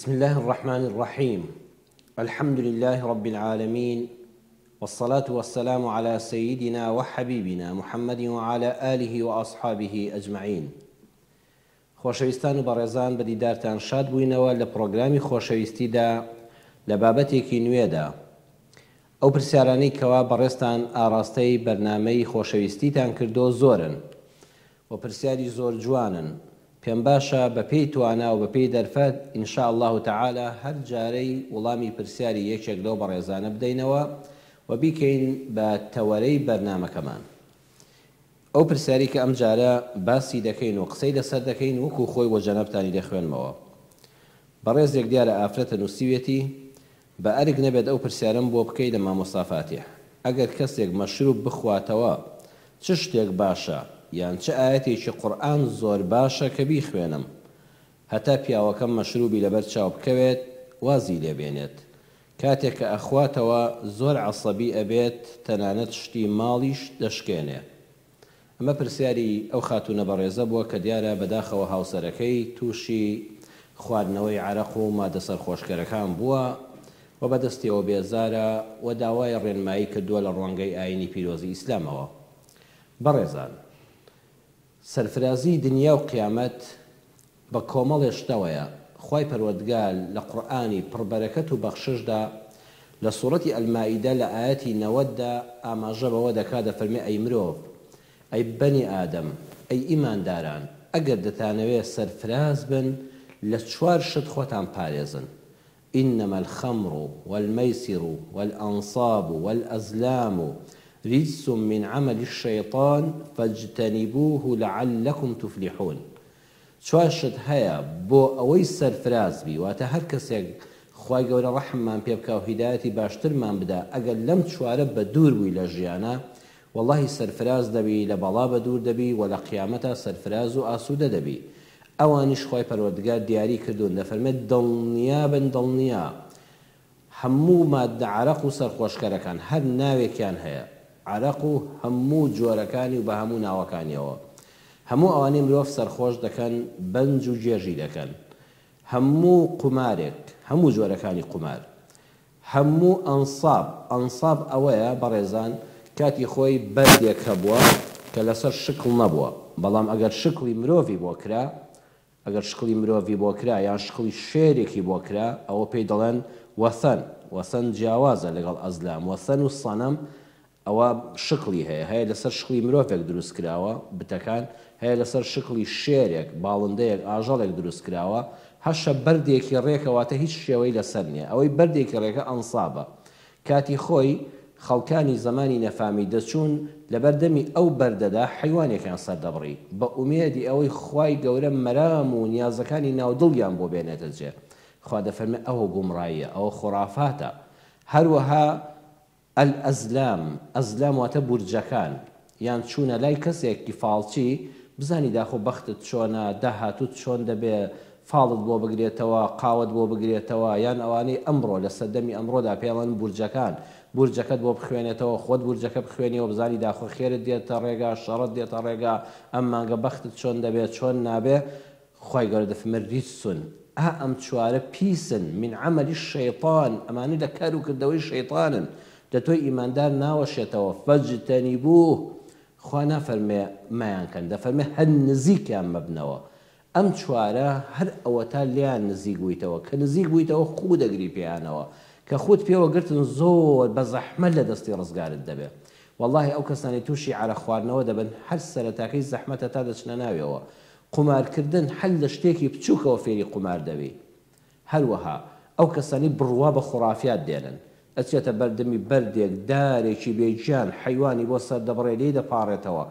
بسم اللە الرحمن الرحیم الحمد للە رب العالمین والصلاة والسلام علی سیدنا وحبیبنا محمد وعلی آله وأصحابه اجمعین. خۆشەویستان و بەڕێزان بە دیدارتان شاد بووینەوە لە پڕۆگرامی خۆشەویستیدا لە بابەتێکی نوێدا. ئەو پرسیارانەی کەوا بەڕێزتان ئاڕاستەی بەرنامەی خۆشەویستیتان کردۆ زۆرن و پرسیاری زۆر جوانن پێم باشە بە پێی توانا و بە پێی دەرفەت ان شاء اللە تعالی هەر جارەی وڵامی پرسیاری یەکێک لەو بەڕێزانە بدەینەوە و بیکەین بە تەوەرەی بەرنامەکەمان. ئەو پرسیارەی کە ئەم جارە باسی دەکەین و قسەی لەسەر دەکەین وەکو خۆی بۆ جەنابتانی دەخوێنمەوە. بەڕێزێک دیارە ئافرەتە نووسیویەتی، بە ئەرک نەبێت ئەو پرسیارەم بۆ بکەی لە مامۆستا فاتیح ئەگەر کەسێک مەشروب بخواتەوە چ شتێک باشە یان چ ئایەتێکی قورئان زۆر باشە کە بیخوێنم هەتا پیاوەکەم مەشروبی لەبەر چاو بکەوێت وازی لێ بێنێت کاتێک کە ئەخواتەوە زۆر عەسەبی ئەبێت تەنانەت شتی ماڵیش دەشکێنێ. ئەمە پرسیاری ئەو خاتوونە بەڕێزە بووە کە دیارە بەداخەوە هاوسەرەکەی تووشی خواردنەوەی عەرەق و مادە سەرخۆشکەرەکان بووە و بەدەستیەوە بێزارە و داوای ڕێنمایی کردووە لە ڕوانگەی ئایینی پیرۆزی ئیسلامەوە. بەڕێزان سەرفرازی دنیا و قیامەت بە کۆمەڵێ شتەوەیە، خوای پەروەردگار لە قورئانی پڕ بەرەکەت و بەخششدا لە سوڕەتی المائدە لە ئایەتی 90 دا ئاماژە بەوە دەکا دەفەرمێ ئەی مرۆڤ، ئەی بەنی ئادەم، ئەی ئیمانداران ئەگەر دەتانەوێ سەرفراز بن لە چوار شت خۆتان پارێزن، انما الخمر والمیسر والانصاب والازلام رجس من عمل الشیطان فاجتنبوه لعلکم تفلحون چوار شت هەیە بۆ ئەوەی سەرفراز بی واتە هەر کەسێک خوای گەورە ڕەحممان پێ بکا و هیدایەتی باشترمان بدا ئەگەر لەم چوارە بە دوور بووی لە ژیانا وەڵاهی سەرفراز دەبی لە بەڵا بە دوور دەبی وە لە قیامەتا سەرفراز و ئاسوودە دەبی ئەوانیش خوای پەروەردگار دیاری کردوون دەفەرمێت دڵنیابن دڵنیا هەموو ماددە عەرەق و سەرخۆشکەرەکان هەر ناوێکیان هەیە عەرەق و هەموو جۆرەکانی و بە هەموو ناوەکانیەوە هەموو ئەوانەی مرۆڤ سەرخۆش دەکەن بەنج و گێژی دەکەن هەموو قومارێک هەموو جۆرەکانی قومار هەموو ئەنساب ئەنساب ئەوەیە بەڕێزان کاتی خۆی بەردێک هەبووە کە لەسەر شکڵ نەبووە بەڵام ئەگەر شکڵی مرۆڤی بۆ کرا ئەگەر شکڵی مرۆڤی بۆ کرا یان شکڵی شێرێکی بۆ کرا ئەوە پێی دەڵێن وەثەن، وەثەن جیاوازە لەگەڵ ئەزلام، وەثەن و صەنەم ئەوە شکڵی هەیە، هەیە لەسەر شکڵی مرۆڤێک دروست کراوە، بتەکان، هەیە لەسەر شکڵی شێرێک، باڵندەیەک، ئاژەڵێک دروست کراوە، هەشە بەردێکی ڕێکە واتە هیچ شێوەی لەسەر نیە، ئەوەی بەردێکی ڕێکە ئەنسابە. کاتی خۆی خەڵکانی زەمانی نەفامی دەچوون لەبەر دەمی ئەو بەردەدا حەیوانێکیان سەردەبڕی بە ئومێدی ئەوەی خوای گەورە مەرام و نیازەکانی ناو دڵیان بۆ بێنێتە جێ. خوا دەفەرمێ ئەوە گومڕاییە، ئەوە خوڕافاتە. هەروەها الازلام، ئەزلام واتە بورجەکان، یان چوونە لای کەسێکی فاڵچی بزانی داخۆ بەختت چۆنە، داهاتووت چۆن دەبێ، فاڵت بۆ بگرێتەوە، قاوەت بۆ بگرێتەوە، یان ئەوانەی ئەمڕۆ لە سەردەمی ئەمڕۆدا پێڵێن بورجەکان، بورجەکەت بۆ بخوێنێتەوە، خۆت بورجەکە بخوێنیەوە بزانی داخۆ خێرت دێتە ڕێگا، شەڕت دێتە ڕێگا، ئەم مانگە بەختت چۆن دەبێ، چۆن نابێ، خوای گەورە دەفەرمێ رجس ئا ئەم چوارە پیسن من عمل الشیطان ئەمانە لە کار و کردەوەی شەیتانن لە تۆی ئیماندار ناوەشێتەوە فاجتنبوه خوا نافەرمێ مەیانکەن دەفەرمێ هەر نزیکیان مەبنەوە ئەم چوارە هەر ئەوەتا لێیان نزیک بوویتەوە کە نزیک بوویتەوە خوو دەگری پێیانەوە کە خووت پێوە گرتن زۆر بە زەحمەت لە دەستی ڕزگارت دەبێ وەڵاهی ئەو کەسانەی تووشی عەرەق خواردنەوە دەبن هەر سەرەتاکەی زەحمەتە تا دەچنە ناویەوە قومارکردن هەر لە شتێکی بچوکەوە فێری قومار دەبی هەروەها ئەو کەسانەی بڕوا بە خوڕافیات دێنن ئەچێتە بەر دەمی بەردێک دارێکی بێ گیان حەیوانی بۆ سەر دەبڕێ لێی دەپاڕێتەوە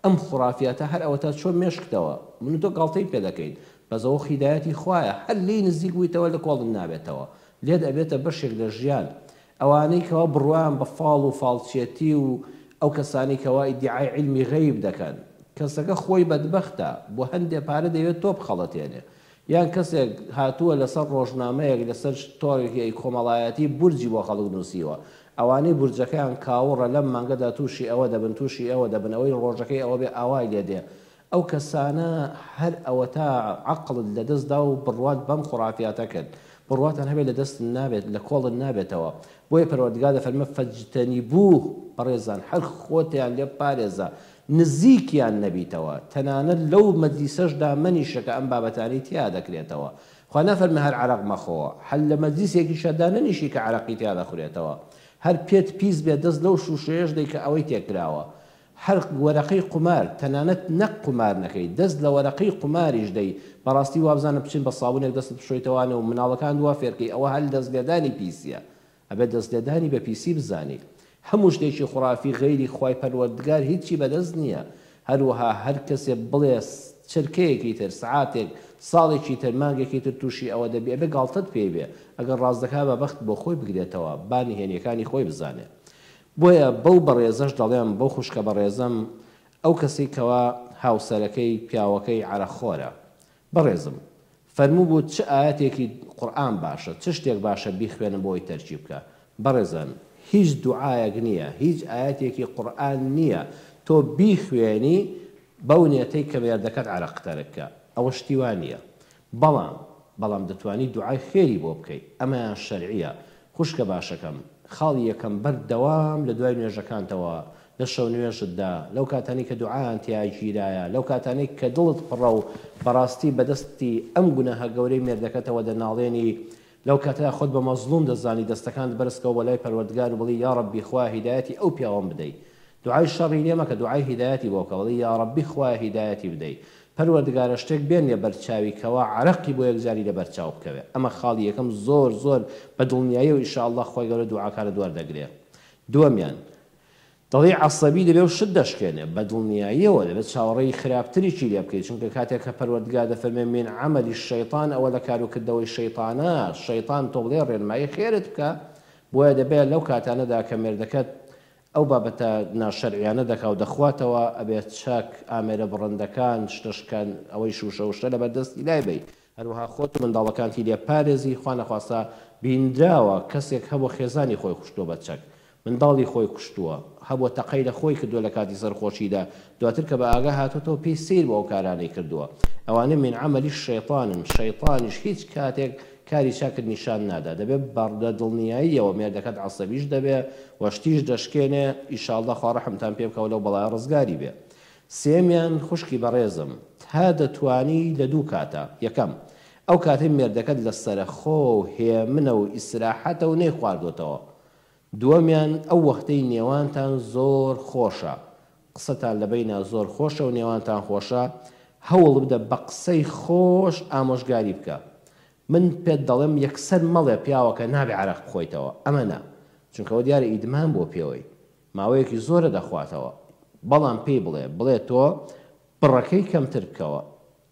ئەم خوڕافیاتە هەر ئەوەتا چۆن مێشکتەوە من و تۆ گاڵتەی پێ دەکەین بەس ئەوە خیدایەتی خوایە هەر لێی نزیک بویتەوە لە کۆڵت نابێتەوە لێت ئەبێتە بەشێک لە ژیان ئەوانەی کەوا بڕوایان بە فاڵ و فاڵچێتی و ئەو کەسانەی کەوا ئیدیعای عیلمی غەیب دەکەن کەسەکە خۆی بەدبەختە بۆ هەندێ پارە دەیەوێت تۆ بخەڵەتێنێ یان کەسێک هاتووە لەسەر ڕۆژنامەیەک لەسەر تۆڕێکی کۆمەڵایەتی بورجی بۆ خەڵک نووسیوە ئەوانەی بورجەکەیان کاوڕە لەم مانگەدا تووشی ئەوە دەبن تووشی ئەوە دەبن ئەوەی ڕۆژەکەی ئەوە بێ ئاوای لێ دێ ئەو کەسانە هەر ئەوەتا عەقڵت لەدەست دا و بڕوات بەم خوڕافیاتە کرد. بڕواتان هەبێت لە دەستت نابێت لە کۆڵت نابێتەوە بۆیە پەروەردگار دەفەرمێ فاجتنبوه بەڕێزان هەر خۆتیان لێ بپارێزە نزیکیان نەبیتەوە تەنانەت لەو مەجلیسەشدا مەنیشە کە ئەم بابەتانەی تیا دەکرێتەوە خوا نافەرمێ هەر عەرەق مەخۆوە هەر لە مەجلیسێکیشا دانەنیشی کە عەرەقی تیا دەخورێتەوە هەر پێت پیس بێت دەست لەو شوشەیەش دەی کە ئەوەی تێکراوە هەر وەرەقەی قومار، تەنانەت نەک قومار نەکەی، دەست لە وەرەقەی قوماریش دەی، بەڕاستی وابزانە بچن بە سابونێک دەستت بشۆیتەوانێ و مناڵەکانت وا فێرکەی، ئەوە هەر دەست لێدانی پیسیە، ئەبێت دەست لێدانی بە پیسی بزانی. هەموو شتێکی خوڕافی غەیری خوای پەروەردگار هیچی بەدەست نیە، هەروەها هەر کەسێ بڵێ چرکەیەکی تر، سەعاتێک، ساڵێکی تر، مانگێکی تر توشی ئەوە دەبی، ئەبێ گاڵتەت پێی بێ، ئەگەر ڕاست دەکا با بەخت بۆ خۆی بگرێتەوە، با نهێنیەکانی خۆی بزانێ. بۆیە بەو بەڕێزەش دەڵێم، بەو خوشکە بەڕێزەم، ئەو کەسەی کەوا هاوسەرەکەی، پیاوەکەی، عەرەقخۆرە. بەڕێزم، فەرمووبووت چ ئایەتێکی قورئان باشە، چ شتێک باشە بیخوێنم بۆ ئەوەی تەرکی بکا؟ بەڕێزان، هیچ دوعایەک نییە، هیچ ئایەتێکی قورئان نییە تۆ بیخوێنی بەو نێتەی کە مێردەکەت عەرەق تەرک کا. ئەوە شتی وا نییە. بەڵام، بەڵام دەتوانی دوعای خێری بۆ بکەی. ئەمەیان شەرعییە. خوشکە باشەکەم، خاڵی یەکەم بەردەوام لە دوای نوێژەکانتەوە، لە شەو نوێژتدا، لەو کاتانەی کە دوعایان تیا گیرایە، لەو کاتانەی کە دڵت پڕە و بەڕاستی بەدەستی ئەم گوناهە گەورەی مێردەکەتەوە دەناڵێنی، لەو کاتەدا خۆت بە مەزڵوم دەزانی، دەستەکانت بەرزکەوە بۆ لای پەروەردگار و بڵی یاڕەبی خوایە هیدایەتی ئەو پیاوەم بدەی. دوعای شەڕی لێ مەکە دوعای هیدایەتی بۆ بکە بڵێ یاڕەبی خوایە هیدایەتی بدەی پەروەردگارە شتێک بێنیە بەر چاوی کەوا عەرەقی بۆ یەکجاری لەبەر چاو بکەوێ ئەمە خاڵی یەکەم زۆر زۆر بە دڵنیاییەوە ان شاء اللە خوای گەورە دوعاکانت وەردەگرێ دووەمیان دەڵێی عەسەبی دەبێ و شت دەشکێنێ بە دڵنیاییەوە دەبێت چاوەڕێی خراپتریی لێ بکەی چونکە کاتێک کە پەروەردگار دەفەرمێ من عمل الشیطان ئەوە لە کاروکردەوەی شەیتانە شەیتان تۆ بڵێ ڕێنمایی خێرت بکە بۆیە دەبێ لەو کاتانەدا کە مێردەکەت ئەو بابەتە ناشەرعیانە دەکا و دەخواتەوە، ئەبێ چەک، ئامێرە بڕندەکان، شتە شکان، ئەوەی شوشە و شتە لەبەر دەستی لای بەی. هەروەها خۆت و منداڵەکانتی لێ پارێزی، خوا نەخواستە بینراوە کەسێک هەبووە خێزانی خۆی کوشتووە بە چەک، منداڵی خۆی کوشتووە، هەبووە تەقەی لە خۆی کردووە لە کاتی سەرخۆشیدا، دواتر کە بە ئاگا هاتۆتەوە پێی سەیر بووە ئەو کارانەی کردووە. ئەوانە من عمل الشیطانن، شەیتانیش هیچ کاتێک کاری چاکت نیشان نادا دەبێ بە دڵنیاییەوە مێردەکەت عەسەبیش دەبێ و شتیش دەشکێنێ ئیشاڵڵا خوا ڕەحمتان پێ بکا و لەو بەڵایە ڕزگاری بێ سێیەمیان خوشکی بەڕێزم تا دەتوانی لە دوو کاتا یەکەم ئەو کاتەی مێردەکەت لە سەرەخۆ و هێمنە و ئیسراحەتە و نەیخواردۆتەوە دووەمیان ئەو وەختەی نێوانتان زۆر خۆشە قسەتان لە بەینا زۆر خۆشە و نێوانتان خۆشە هەوڵ بدە بە قسەی خۆش ئامۆژگاری بکە من پێت دەڵێم یەکسەر مەڵێ پیاوەکە نابێ عەرەق بخۆیتەوە ئەمە نا چونکە ئەوە دیارە ئیدمان بووە پێوەی ماوەیەکی زۆرە دەخواتەوە بەڵام پێی بڵێ بڵێ تۆ بڕەکەی کەمتر بکەوە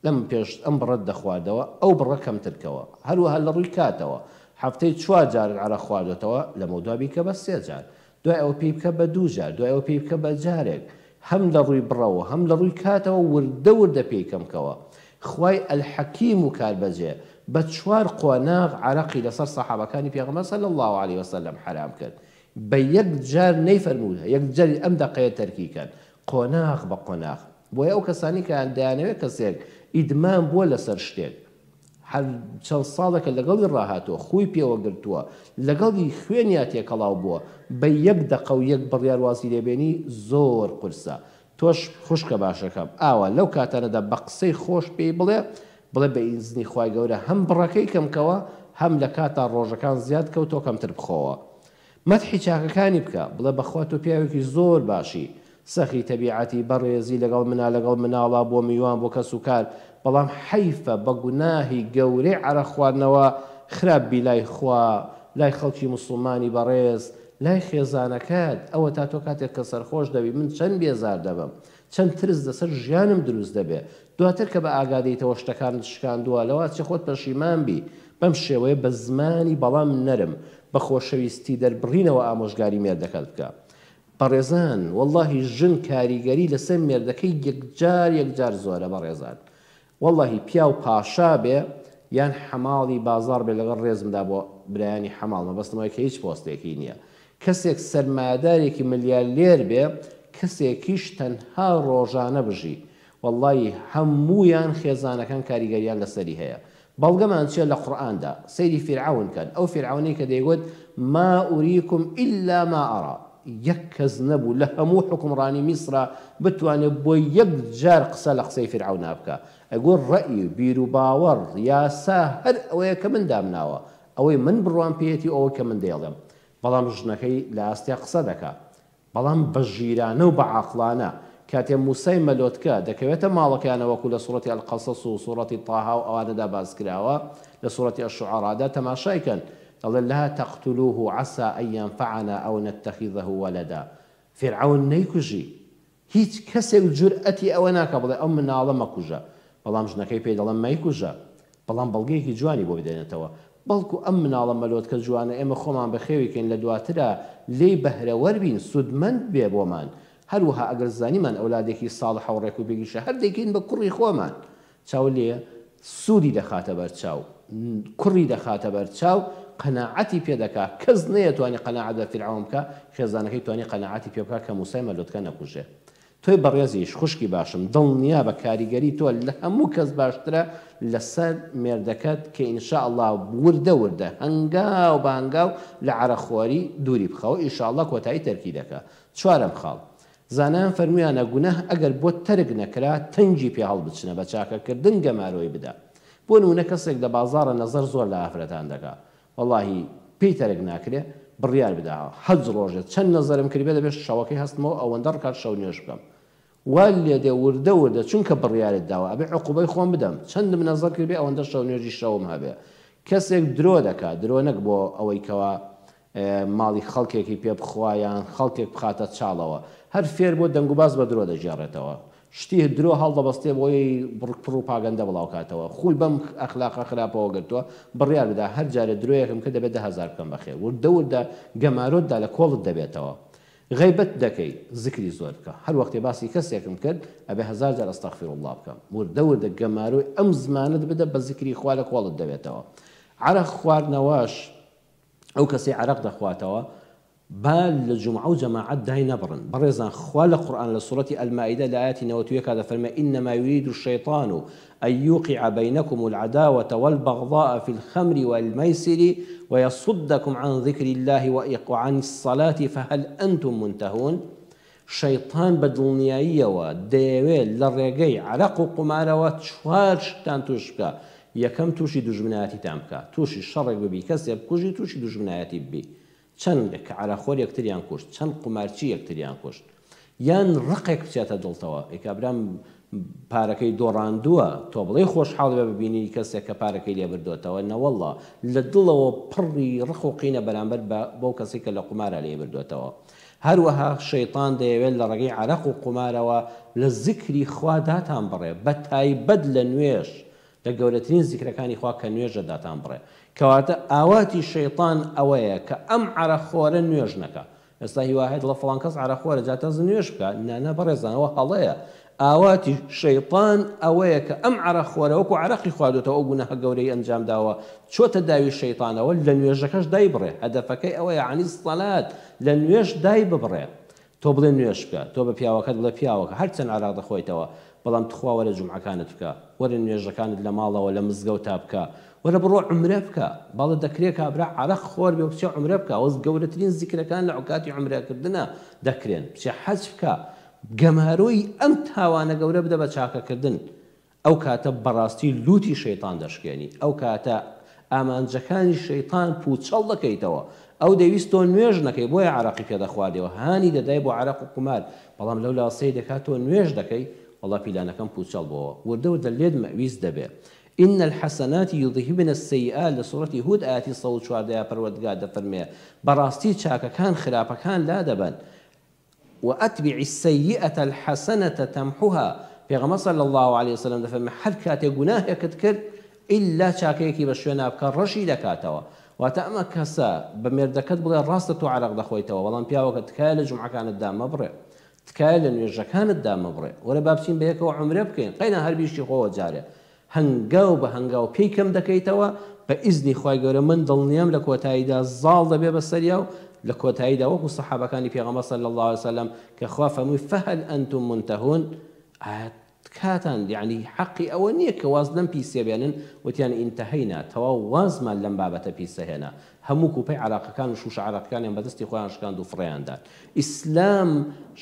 لەم پێش ئەم بڕەت دەخواردەوە ئەو بڕە کەمتر کەوە هەروەها لە ڕووی کاتەوە هەفتەی چوار جارت عەرەق خواردۆتەوە لەمەودوا بیکە بە سێ جار دوای ئەوە پێی بکە بە دوو جار دوای ئەوە پێی بکە بە جارێک هەم لە ڕووی بڕەوە هەم لە ڕووی کاتەوە وردە وردە پێی کەم کەوە خوای الحکیم و کاربەجێ بە چوار قۆناغ عەرەقی لەسەر سەحابەکانی پێغەمبەر صلی اللە علیە وسلم حەرام کرد بە یەک جار نەیفەرموو یەک جاری ئەم دەقەیە تەرکی کەن قۆناغ بە قۆناغ بۆیە ئەو کەسانەی کە دەیانەوێت کەسێک ئیدمان بووە لەسەر شتێک هەر چەند ساڵێکە لەگەڵی ڕاهاتووە خووی پێوە گرتووە لەگەڵی خوێنیا تێکەڵاو بووە بە یەک دەقە و یەک بڕیار وازی لێبێنی زۆر قورسە تۆش خوشکە باشەکەم ئاوا لەو کاتانەدا بە قسەی خۆش پێی بڵێ بڵێ بە ئیزنی خوای گەورە هەم بڕەکەی کەم کەوە هەم لە کاتا ڕۆژەکان زیاد کەو تۆ کەمتر بخۆوە مەدحی چاکەکانی بکە، بڵێ بەخوا تۆ پیاوێکی زۆر باشی، سەخی تەبیعەتی، بەڕێزی لەگەڵ منا لەگەڵ مناڵا بۆ میوان بۆ کەس و کار، بەڵام حەیفە بە گوناهی گەورەی عەرەق خواردنەوە خراپ بی لای خوا، لای خەڵکی موسڵمانی بەڕێز، لای خێزانەکەت، ئەوەتا تۆ کاتێک کە سەرخۆش دەبی من چەند بێزار دەبم، چەند ترس لەسەر ژیانم دروست دەبێ، دواتر کە بە ئاگا دێیتەوە شتەکانت شکاندووە، لەوەئەچێ خۆت پەشیمان بی، بەم شێوەیە بە زمانی بەڵام نەرم، بە خۆشەویستی دەربڕینەوە ئامۆژگاری مێردەکەت بکە. بەڕێزان وەڵاهی ژن کاریگەری لەسەر مێردەکەی یەکجار یەکجار زۆرە بەڕێزان وەڵاهی پیاو پاشا بێ یان حەماڵی بازاڕ بێ لەگەڵ ڕێزمدا بۆ برایانی حەماڵ مەبەستم ئەوەیە کە هیچ پۆستێکی نییە کەسێک سەرمایەدارێکی ملیارلێر بێ کەسێکیش تەنها ڕۆژانە بژی وەڵاهی هەموویان خێزانەکان کاریگەریان لەسەری هەیە. بەڵگەمان چیە لە قورئاندا؟ سەیری فیرعەون کەن، ئەو فیرعەونەی کە دەیگوت، ما اریکم الا ما ارا، یەک کەس نەبوو لە هەموو حوکمڕانی میسرا بتوانێ بۆ یەک جار قسە لە قسەی فیرعەونا بکا. ئەیگوت ڕەئی، بیروباوەڕ، یاسا هەر ئەوەیە کە من دامناوە، ئەوەی من بڕوام پێیەتی و ئەوەی کە من دەیڵێم. بەڵام ژنەکەی لە ئاستیا قسە دەکا. بەڵام بە ژیرانە و بە عاقڵانە، کاتێ موسای مەلۆتکە دەکەوێتە ماڵەکەیانە وەکو لە سوڕەتی القصص و سوڕەتی طه و ئەوانەدا باس کراوە، لە سوڕەتی الشعراء دا تەماشای کەن دەڵێ لا تقتلوه عسی ان ینفعنا او نتخذه ولدا فیرعەون نەیکوژی هیچ کەسێک جورئەتی ئەوە ناکا بڵێ ئەو مناڵە مەکوژە، بەڵام ژنەکەی پێی دەڵێ مەیکوژە، بەڵام بەڵگەیەکی جوانی بۆ بدێنێتەوە، بەڵکو ئەم مناڵە مەلۆتکە جوانە ئێمە خۆمان بەخێوی کەین لە دواترا لێی بەهرەوەر بین سوودمەند بێ بۆمان، هەروەها ئەگەر زانیمان ئەولادێکی ساڵحە و ڕێکوپێکیشە هەر دەیکەین بە کوڕی خۆمان. چاو لێیە سوودی دەخاتە بەر چاو، کوڕی دەخاتە بەر چاو، قەناعەتی پێ دەکا، کەس نەیەتوانی قەناعەت بە فیرعەون بکا، خێزانەکەی توانی قەناعەتی پێ بکا کە موسای مەلۆتکە نەکوژێ. تۆی بەڕێزیش خوشکی باشم دڵنیابە کاریگەری تۆ لە هەموو کەس باشترە لەسەر مێردەکەت کە ان شاء اللە وردە وردە هەنگاو بە هەنگاو لە عەرەقخۆری دووری بخەوە ان شاء اللە کۆتایی تەرکی دەکا. چوارەم خاڵ، زانایان فەرموویانە گوناه ئەگەر بۆت تەرک نەکرا تەنگی پێ هەڵبچنە بە چاکە کردن گەمارۆی بدە بۆ نموونە کەسێک لە بازاڕە نەزەر زۆر لە ئافرەتان دەکا وەڵاهی پێی تەرک ناکرێ بڕیار بدە حەج ڕۆژێ چەند نەزەرم کردبێ دەبێ شەوەکەی هەستمەوە ئەوەندە ڕکات شەو نوێژ بکەم وا لێدێ وردە وردە چونکە بڕیارت داوە ئەبێ عقوبەی خۆم بدەم چەندم نەزەر کردبێ ئەوەندە شەو نوێژی شەوم هەبێ کەسێک درۆ دەکا درۆ نەک بۆ ئەوەی کەوا ماڵی خەڵکێکی پێ بخوا یان خەڵکێک بخاتە چاڵەوە. هەر فێر بووە دەنگوباس بە درۆ دەگێڕێتەوە. شتی درۆ هەڵدەبەستێ بۆی پڕوپاگەندە بڵاوکاتەوە. خووی بەم ئەخلاقە خراپەوە گرتووە، بڕیار بدا هەر جارێ درۆیەکم کرد دەبێ 10,000 بکەم بە خێر. وردە وردە گەمارۆت دا لە کۆڵت دەبێتەوە. غەیبەت دەکەی زکری زۆر بکە. هەر وەختێ باسی کەسێکم کرد ئەبێ هەزار جار استغفراللە بکەم. وردە وردە گەمارۆی ئەم زمانەت بدە بە زکری خوا لە کۆڵت دەبێتەوە. عەرەق خواردنەوەش. ئەو کەسەی عەرەق دەخواتەوە با لە جومعە و جەماعەت دای نەبڕن بەڕێزان خوا لە قورئان لە سوڕەتی المائدە لە ئایەتی 91 کا دەفەرمێ انما یرید الشیطان ان یوقع بینکم العداوە والبغضاء فی الخمر والمیسر ویصدکم عن ذکر اللە وعن الصلاة فهل انتم منتهون شەیتان بە دڵنیاییەوە دەیەوێت لە ڕێگەی عەرەق و قومارەوە چوار شتتان توش بکا، یەکەم توشی دوژمنایەتیتان بکا، توشی شەڕێک ببی کەسێ بکوژی توشی دوژمنایەتی ببی، چەند عەرەخۆر یەکتریان کوشت، چەند قومارچی یەکتریان کوشت، یان ڕقێک بچێتە دڵتەوە، ئەی کابرام پارەکەی دۆڕاندووە، تۆ بڵێی خۆشحاڵ بێ بە بینینی کەسێک کە پارەکەی لێ بردۆتەوە، نەوەڵڵا لە دڵەوە پڕی ڕق و قینە بەرامبەر بە بەو کەسەی کە لە قومارا لێی بردۆتەوە. هەروەها شەیتان دەیەوێت لە ڕێگەی عەرەق و قومارەوە لە زیکری خوا داتان بڕێ، بە تایبەت لە نوێژ، لە گەورەترین زیکرەکانی خوا کە نوێژە داتان بڕێ. کەواتە ئاواتی شەیتان ئەوەیە کە ئەم عەرەقخۆرە نوێژ نەکا. ئێستا هیوا هەیە دەڵێ فڵان کەس عەرەقخۆرە جا تەز نوێژ بکا، نا نا بەڕێزان ئەوە هەڵەیە. ئاواتی شەیتان ئەوەیە کە ئەم عەرەقخۆرە وەکو عەرەقی خواردۆتەوە ئەو گوناهە گەورەی ئەنجام داوە چۆتە داوی شەیتانەوە لە نوێژەکەش دایبڕێ هەدەفەکەی ئەوەیە عن الصلاة لە نوێژ دایببڕێ تۆ بڵێ نوێژ بکە تۆ بە پیاوەکەت بڵێ پیاوەکە هەرچەند عەرەق دەخۆیتەوە بەڵام تخوا وەرە جومعەکانت بکە وەرە نوێژەکانت لە ماڵەوە لە مزگەوتا بکە وەرە بڕۆ عومرە بکە بەڵێ دەکرێ کابرا عەرەق خۆر بێ و بچێ عومرە بکا وەز گەورەترین زیکرەکان لە کاتی عومرەکردنا دەکرێن بچێ حەج بکا گەمارۆی ئەم تاوانە گەورە بدە بە چاکەکردن ئەو کاتە بەڕاستی لوتی شەیتان دەشکێنی ئەو کاتە ئامانجەکانی شەیتان پوچەڵ دەکەیتەوە ئەو دەیویست تۆ نوێژ نەکەی بۆیە عەرەقی پێ دەخواردیەوە هانی دەدای بۆ عەرەق و قومار بەڵام لەولاوە سەیر دەکات تۆ نوێژ دەکەی وەڵا پیلانەکەم پوچەڵ بۆوە وردە وردە لێت مەئویس دەبێ ان الحسنات یذهبن السیئات لە سورەتی هود ئایەتی 114 یا پەروەردگار دەفەرمێ بەڕاستی چاکەکان خراپەکان لادەبەن واتبع السیئە الحسنە تمحها، پێغەمبەر صلی اللە علیە وسلم دەفەرمێ هەر کاتێک گوناهێکت کرد ئیلا چاکەیەکی بە شوێنا بکە ڕەشی دەکاتەوە، واتە ئەمە کەسە بە مێردەکەت بڵێ ڕاستە تۆ عەرەق دەخۆیتەوە بەڵام پیاوەکە تکایە لە جومعەکانت دامەبڕێ تکایە لە نوێژەکانت دامەبڕێ وەرە با بچین بەیەکەوە عومرە بکەین قەینا هەر بیشتی خۆوە جارێ هەنگاو بە هەنگاو پێی کەم دەکەیتەوە بە ئیزنی خوای گەورە من دڵنیام لە کۆتاییدا زاڵ دەبێ بەسەریا و لە کۆتاییدا وەکو سەحابەکانی پێغەمبەر صلی اللە علیە وسلم کە خوا فەرمووی فهل انتم منتهون ئایا. تکاتان یەعنی حەقی ئەوە نیە کە واز لەم پیسیە بێنن، وتیان انتهینا تەواو وازمان لەم بابەتە پیسە هێنا، هەموو کوپەی عەرەقەکان و شوشە عەرەقەکانیان بەدەستی خۆیان شکاند و فڕێیان دان. ئیسلام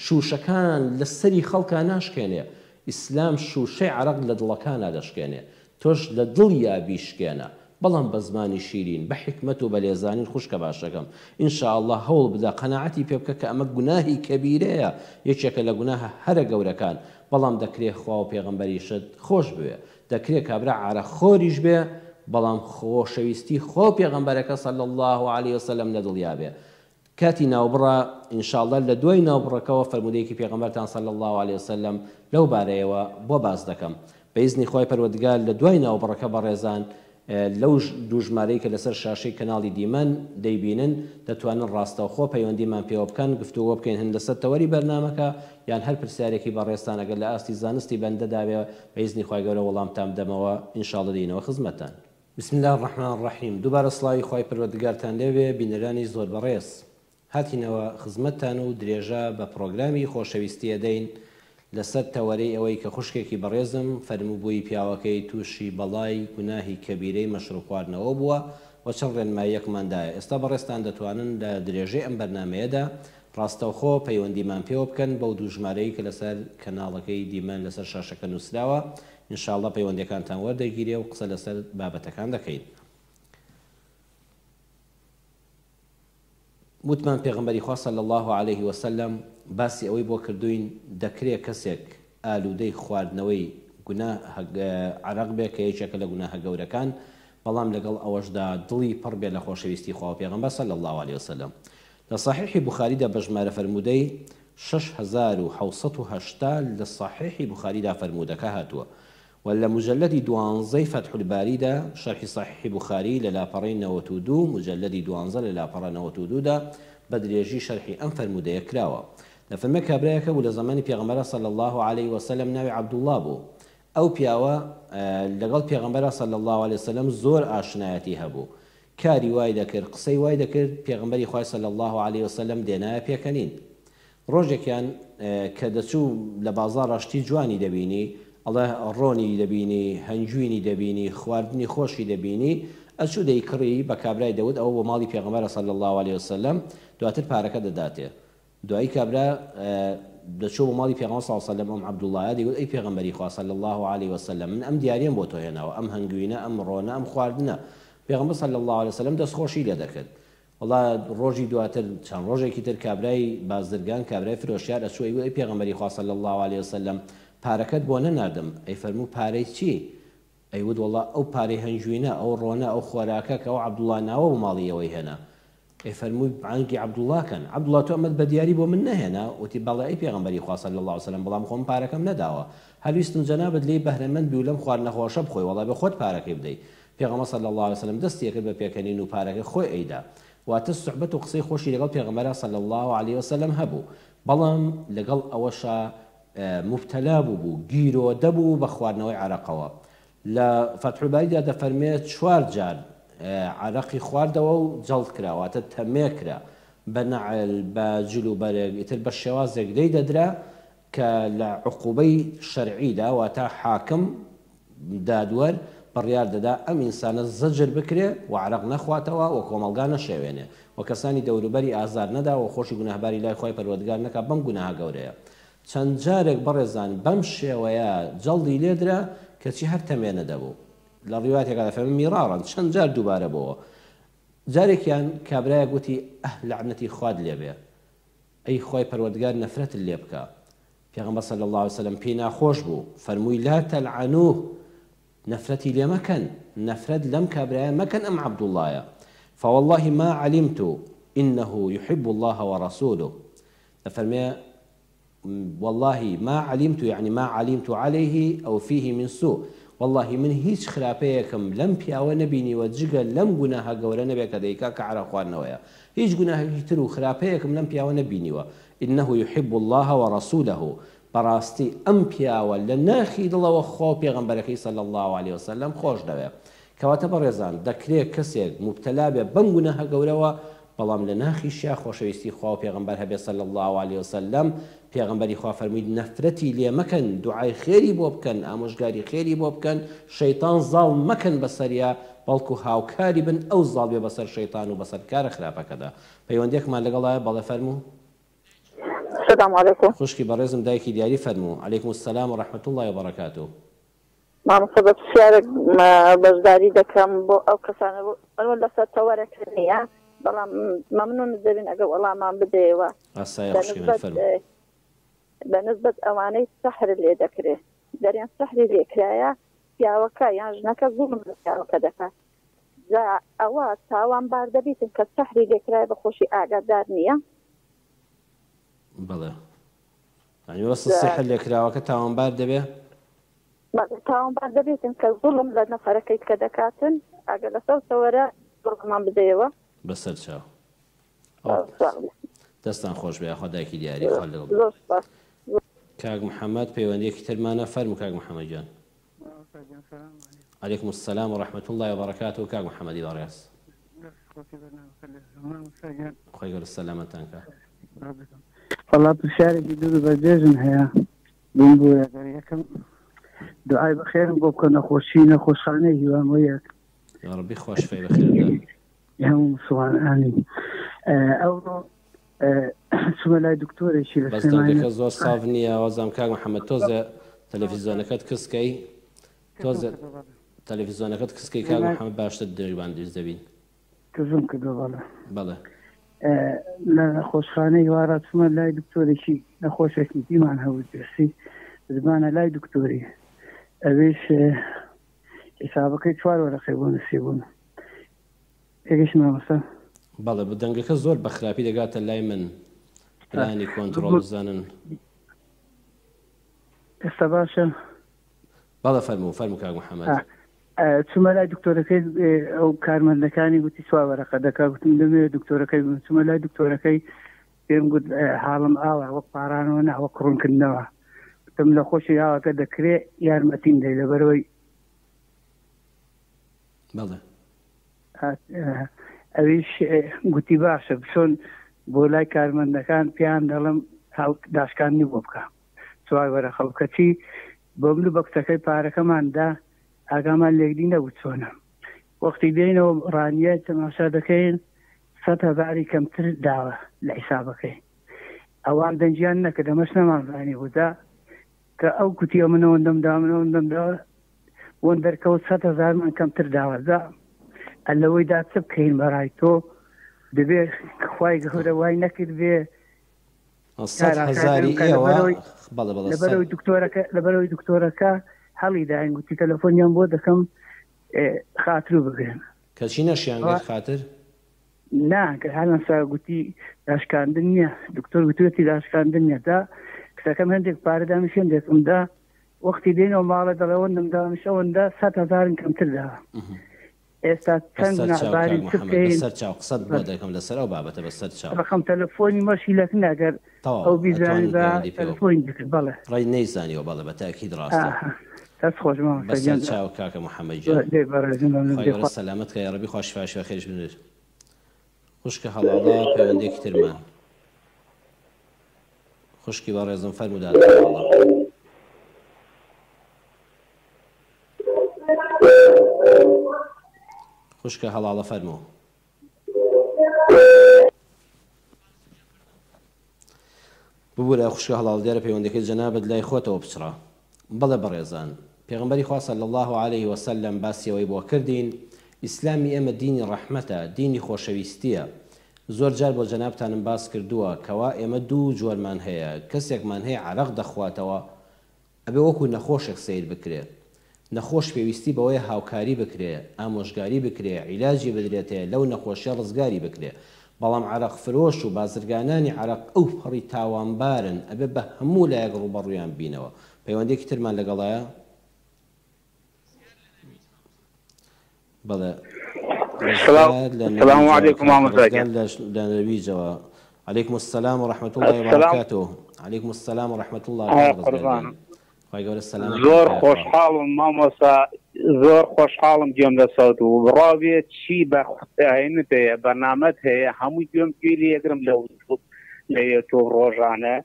شوشەکان لە سەری خەڵکا ناشکێنێ، ئیسلام شوشەی عەرەق لە دڵەکانا دەشکێنێ. تۆش لە دڵیا بیشکێنە بەڵام بە زمانی شیرین بە حیکمەت و بە لێزانین خوشکە باشەکەم ان شاء اللە هەوڵ بدە قەناعەتی پێ بکە کە ئەمە گوناهی کەبیرەیە یەکێکە لە گوناهە هەرە گەورەکان بەڵام دەکرێ خوا و پێغەمبەریشت خۆش بوێ دەکرێ کابرا عارەق خۆریش بێ بەڵام خۆشەویستی خوا و پێغەمبەرەکە صلی اللە علیە وسلم لە دڵیا بێ کاتی ناوبڕە ان شاء اللە لە دوای ناوبڕەکەوە فەرموودەیەکی پێغەمبەرتان صلی اللە علیە وسلم لەو بارەیەوە بۆ باس دەکەم بە ئیزنی خوای پەروەردگار لە دوای ناوبڕەکە بەڕێزان لەو دوو ژمارەی کە لەسەر شاشەی کەناڵی دیمەن دەیبینن دەتوانن ڕاستەوخۆ پەیوەندیمان پێوە بکەن گفتوگۆ بکەین هەن لەسەر تەوەری بەرنامەکە یان هەر پرسیارێکی بەڕێزتان ئەگەر لە ئاستی زانستی بەندەدا بێ بە ئیزنی خوای گەورە وەڵامتان بدەمەوە ان شاء اللە دێینەوە خزمەتتان. بسم اللە الرحمن الرحیم دووبارە سڵاوی خوای پەروەردگارتان لێبێ بینەرانی زۆر بەڕێز هاتینەوە خزمەتتان و درێژە بە پڕۆگرامی خۆشەویستی ئەدەین لەسەر تەوەرەی ئەوەی کە خوشکێکی بەڕێزم فەرمووبووی پیاوەکەی تووشی بەڵای گوناهی کەبیرەی مەشروب خواردنەوە بووە و چەند ڕێنماییەکمان دایە ئێستا بەڕێزتان دەتوانن لە درێژەی ئەم بەرنامەیەدا ڕاستەوخۆ پەیوەندیمان پێوە بکەن بەو دوو ژمارەی کە لەسەر کەناڵەکەی دیمەن لەسەر شاشەکە نووسراوە ان شاء اللە پەیوەندیەکانتان وەردەگیرێ و قسە لەسەر بابەتەکان دەکەین. وتمان پێغەمبەری خوا صلی اللە علیه وسلم باسی ئەوەی بۆ کردووین دەکرێ کەسێک ئالوودەی خواردنەوەی گوناه عەرەق بێ کە یەکێکە لە گوناهە گەورەکان بەڵام لەگەڵ ئەوەشدا دڵی پڕ بێ لە خۆشەویستی خوا و پێغەمبەر صلی اللە علیه وسلم لە صحیحی بوخاریدا بە ژمارە فەرموودەی 6780 لە صحیحی بوخاریدا فەرموودەکە هاتووە و لە موجەلەدی دوانزەی فەتح الباریدا شەرحی صحیحی بوخاری لە لاپەڕەی 92 موجەلەدی دوانزە لە لاپەڕە 92 دا بە درێژی شەرحی ئەم فەرموودەیە کراوە دەفەرمێ کابرایەک هەبوو لە زەمەنی پێغەمبەرا صلی اللە علیه وسلم ناوی عبداللە بوو ئەو پیاوە لەگەڵ پێغەمبەرا صلی اللە علیه وسلم زۆر ئاشنایەتی هەبوو کاری وای دەکرد قسەی وای دەکرد پێغەمبەری خوای صلی اللە علیە وسلم دێنایە پێکەنین ڕۆژێکیان کە دەچوو لە بازاڕا شتی جوانی دەبینی ئەڵێ ڕۆنی دەبینی هەنگوینی دەبینی خواردنی خۆشی دەبینی ئەچوو دەیکڕی بە کابرای دەوت ئەوە بۆ ماڵی پێغەمبەرە صلی اللە علیە وسلم دواتر پارەکە دەداتێ دوایی کابرا دەچوو بۆ ماڵی پێغەمبەر صلی اللە علیە وسلم ئەم عەبدوڵڵایە دەیگوت ئەی پێغەمبەری خوا صلی اللە علیە وسلم من ئەم دیاریەم بۆ تۆ هێناوە ئەم هەنگوینە ئەم ڕۆنە ئەم خواردنە پێغەمبەر صلی اللە علیە وسلم دەستخۆشی لێ دەکرد وەڵا ڕۆژی دواتر چەند ڕۆژێکی تر کابرای بازرگان کابرای فرۆشیار ئەچوو ئەیگوت ئەی پێغەمبەری خوا صلی اللە علیە وسلم پارەکەت بۆ نەناردم ئەی فەرموو پارەی چی ئەیوت وەڵا ئەو پارەی هەنگوینە، ئەو ڕۆنە، ئەو خۆراکە کە ئەو عەبدوڵا ناوە بۆ ماڵی ئێوەی هێنا. ئەی فەرمووی بانگی عەبدوڵا کەن. عەبدوڵا تۆ ئەمەت بە دیاری بۆ من نەهێنا؟ وتی بەڵێ ئەی پێغەمبەری خوا صلی اللە علیە وسلم بەڵام خۆ من پارەکەم نەداوە. هەر ویستم جەنابت لێی بەهرەمەند بی و لەم خواردنە خۆشە بخۆی وەڵا بێ خۆت پارەکەی بدەی. پێغەمبەر صلی اللە علیە وسلم دەستی ئەکرد بە پێکەنین و پارەکەی خۆی ئەیدا. واتە سوحبەت و قسەی خۆشی لەگەڵ پێغەمبەرا صلی اللە علیە وسلم هەبوو. بەڵام لەگەڵ ئەوەشا موبتەلا بووبوو، گیرۆدە بوو بە خواردنەوەی عەرەقەوە. لە فەتح الباریدا دەفەرموێ چوار جار عەرەقی خواردەوە و جەڵد کرا، واتە تەمێ کرا بە نەعل، بە جل و بەرگ، ئیتر بە شێوازێک لێی دەدرا کە لە عقوبەی شەرعیدا واتە حاکم، دادوەر، بڕیار دەدا ئەم ئینسانە زەجر بکرێ و عەرەق نەخواتەوە و کۆمەڵگا نەشێوێنێ و کەسانی دەوروبەری ئازار نەدا و خۆشی گوناهباری لای خوای پەروەردگار نەکا بەم گوناهە گەورەیە. چەند جارێک بەڕێزان بەم شێوەیە جەڵدی لێدرا کەچی هەر تەمێ نەدەبوو. لە ڕیوایەتێکا دەفەرموون میرارا چەند جار دووبارە بۆوە. جارێکیان کابرایەک وتی ئەه لەعنەتی خوات لێبێ ئەی خوای پەروەردگار نەفرەتت لێ بکا. پێغەمبەر صلی اللە علیە وسلم پێی ناخۆش بوو فەرمووی لا تلعنوه نەفرەتی لێ مەکەن نەفرەت لەم کابرایە مەکەن ئەم عەبدوڵڵایە فواللە ما علمت انه یحب اللە ورسوله دەفەرمێ واللە ما علمت یعنی ما علمت علیه او فیه من سوء واللە من هیچ خراپەیەکم لەم پیاوە نەبینیوە جگە لەم گوناهە گەورە نەبێ کە دەیکا کە عەرەق خواردنەوەیە هیچ گوناهێکی تر و خراپەیەکم لەم پیاوە نەبینیوە انه یحب اللە ورسولە بەڕاستی ئەم پیاوە لە ناخی دڵەوە خوا و پێغەمبەرەکەی صلی اللە علیە وسلم خۆش دەوێ کەواتە بەڕێزان دەکرێ کەسێک موبتەلا بێ بەم گوناهە گەورەوە بەڵام لە ناخیشیا خۆشەویستی خوا و پێغەمبەر هەبێ صلی اللە علیە وسلم، پێغەمبەری خوا فەرمووی نەفرەتی لێ مەکەن دوعای خێری بۆ بکەن ئامۆژگاری خێری بۆ بکەن شەیتان زاڵ مەکەن بەسەریا بەڵکو هاوکاری بن ئەو زاڵ بێ بەسەر شەیتان و بەسەر کارە خراپەکەدا. پەیوەندیەکمان لەگەڵایە بەڵێ فەرموو. سلام علیکم. خوشکی بەڕێزم دایکی دیاری فەرموو. علیکم السلام و رحمە اللە و بەڕەکاتو. مامۆستا بە پرسیارێک بەشداری دەکەم بۆ ئەو کەسانە ئەوە لەسەر تەوەرەکە نییە بەڵام مەمنونت دەبین ئەگەر وەڵامان بدەیەوە ئاسایە خوشکی من فەرموو. بە نسبەت ئەوانەی سەحر لێ دەکرێ دەرێن سەحری لێ کرایە پیاوەکە یان ژنەکە زوڵم لە پیاوەکە دەکات جا ئەوە تاوان بار دەبیتن کە سەحری لێ کرایە بە خۆشی ئاگادار نییە؟ بەڵێ یانی مەبەستت سیحر لێکراوەکە تاوانبار دەبێ؟ بەڵێ تاوانبار دەبێتن کە زوڵم لە نەفەرەکەی کە دەکاتن ئەگەر لەسەر تەوەرە وەڵامان بدەیەوە. بەسەر چاو. دەستان خۆش بێ یاخوا دایکی دیاری خوا لەگەڵ زۆر سوپاس. کاک محمد پەیوەندیەکی ترمانە فەرموو کاک محمد گیان. مامۆستا گیان سلام علیکم. علیکم السلام و رحمە اللە و بەرەکاته کاک محمدی بەڕێز. دەست خۆشی بەرنامەکە لێ بکەم مامۆستا گیان. خوای گەورە سەلامەتتان کا. وەڵا پرسیارێکی دوور و بەردێژم هەیە بمبورە گەر یەکەم دوعای بەخێرم بۆ بکە نەخۆشی نەخۆشخانەی هیوام وە یەک. یاڕەبی خوا شفای بەخێر بدا. هەموو مسوڵمان ئامین. ئەوڕۆ چوومە لای دکتۆرێکی لە بەس سلێمانی. دەنگەکە زۆر ساف نییە وازانم کاک محمد تۆزێ تەلەفیزۆنەکەت کز کەی تۆزێ تەلەفیزۆنەکەت کز کەی کاک محمد باشتر دەنگمان دروست دەبین. کزم کردوە بەڵێ. بەڵێ. لە نەخۆشخانەی هیوارا چوومە لای دکتۆرێکی نەخۆشێکی دیمان هەبوو جێسی زمانە لای دکتۆری ئەویش حیسابەکەی چوار وەرەقەی بۆ نووسیبوون. تێگەشتی مامۆستا؟ بەڵێ دەنگەکە زۆر بە خراپی دەگاتە لای من پلانی کۆنتڕۆڵ بزانن. ئێستا باشە؟ بەڵێ فەرموو فەرموو کاک محەمەد. چوومە لای دکتۆرەکەی ئەو کارمەندەکانی گوتی چوار وەرەقە دەکا گوتم دەمەوێت دکتۆرەکەی بم چوومە لای دکتۆرەکەی پێم گوت حاڵم ئاوا وەک پارانەوە نا وەک ڕوونکردنەوە گوتم لە خۆشی ئاواکە دەکرێ یارمەتیم دەی لەبەرەوەی بەڵێ. ئەویش گوتی باشە بچۆن بۆ لای کارمەندەکان پێیان دەڵێم داشکاندنی بۆ بکە چوار وەرەقە و کەچی بۆ من و بە کچەکەی پارەکەمان دا ئاگامان لێکدی نەبوو چۆنە وەختی دێینەوە ڕانیە تەماشا دەکەین سەد هەزاری کەمتر داوە لە حیسابەکەی ئەوان دەنگیان نەکرد ئەمەش نەمانزانی بوو جا کە ئەو گوتی من ئەوەندەم دا من ئەوەندەم دا بۆم دەرکەوت سەت هەزارمان کەمتر داوە جا لەوەی دا چ بکەین بەڕای تۆ دەبێ خوای گەورە وای نەکرد بێ سەت هەزاری ئێوە بەڵێ بەڵێ لەبەرەوەی دکتۆرەکە لەبەرەوەی دکتۆرەکە هەڵی داین گوتی تەلەفۆنیان بۆ دەکەم خاترو بگرن کەچی نەشیان گرت خاتر؟ نا گەر هەر گوتی داشکاندن نییە دکتۆر گوتوێتی داشکاندن نییە دا کچەکەم هەندێک پارە دامیش هەندێکم دا وەختی دێنەوە ماڵە دەڵێ ئەوەندەم دامیش ئەوەندە سەت هەزارم کەمتر دا ئێستا چەند بەسەر چاو کاک گوناهبارین چ محمد بکەین بەسەر چاو قسەت بۆ دەکەم لەسەر ئەو بابەتە بەسەر چاو. ڕقم تەلەفۆنی مەشی لەکن ئەگەر تەواو ئەو بیزانی ئەتوانن بە پەیوەندی پێوە تەلەفۆنی دەکرد بەڵێ. ڕەی نەیزانیوە بەڵێ بە تاکید ڕاستە. ئاها دەست خۆش مامۆستا بەسەر گیان چاو کاکە محمد گیان. دەی بەڕێزم مەمنون خوای دەی گەورە خوا. سەلامەت کا یاڕەبی خوا شیفا شیفا خێریش بدات. خوشکە هەڵاڵە پەیوەندیەکی ترمان. خوشکی بەڕێزم فەرموو دادە هەڵاڵە. خوشکە هەڵاڵە فەرموو. ببورە خوشکە هەڵاڵ دیارە پەیوەندەکەی جەنابت لای خۆتەوە پچڕا. بەڵێ بەڕێزان پێغەمبەری خوا صلی اللە علیه وسلم باسی ئەوەی بۆ کردین ئیسلامی ئێمە دینی ڕەحمەتە دینی خۆشەویستیە زۆر جار بۆ جەنابتانم باس کردووە کەوا ئێمە دوو جۆرمان هەیە کەسێکمان هەیە عەرەق دەخواتەوە ئەبێ وەکو نەخۆشێک سەیر بکرێ. نەخۆش پێویستی بەوەیە هاوکاری بکرێ، ئامۆژگاری بکرێ، عیلاجی بدرێتێ، لەو نەخۆشیە ڕزگاری بکرێ. بەڵام عەرەق فرۆش و بازرگانانی عەرەق ئەو پەڕی تاوانبارن، ئەبێ بە هەموو لایەک ڕووبەڕوویان بینەوە. پەیوەندیەکی ترمان لەگەڵایە؟ بەڵێ سڵاو ڕزگار لە سلام نەرویجەوە علیکم کاک مامۆستا ڕزگار گیان لە لە نەرویجەوە علیکم السلام و رحمة الله و السلام برکاته علیکم السلام و رحمة الله ئای کاک ڕزگار گیان قوربانم خوای گەورە سەلامەتان زۆر کا یاخوا خۆشحاڵم مامۆستا. زۆر خۆشحاڵم گوێم لە سەوت بوو بڕوا بێ چی بە هێنت هەیە بەرنامەت هەیە هەمووی گوێم گوێی لێ ئەگرم لە لە یۆتیوب ڕۆژانە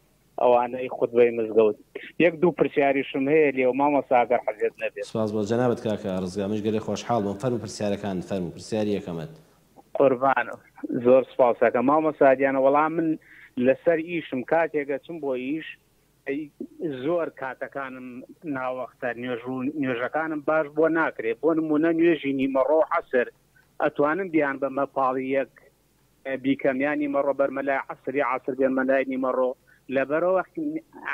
ئەوانەی خوتبەی مزگەوت یەک دوو پرسیاریشم هەیە لێو مامۆستا گەر حەزێت نەبێت. سپاس بۆ جەنابت کاکە ڕزگار منیش گەلێ خۆشحاڵ بووم فەرموو پرسیارەکانت فەرموو پرسیاری یەکەمت. قوربانم زۆر سپاسەکەم مامۆستا گیانە وەڵا من لەسەر ئیشم کاتێک ئەچم بۆ ئیش زۆر کاتەکانم ناوەختە نوێژ و نوێژەکانم باش بۆ ناکرێ بۆ نمونە نوێژی نیمەڕۆ و عەسر ئەتوانم بیان بەمە پاڵی یەک بیکەم یا نیمەڕۆ بەرمە لای عەسر یا عەسر بێنمە لای نیمەڕۆ لەبەرەوە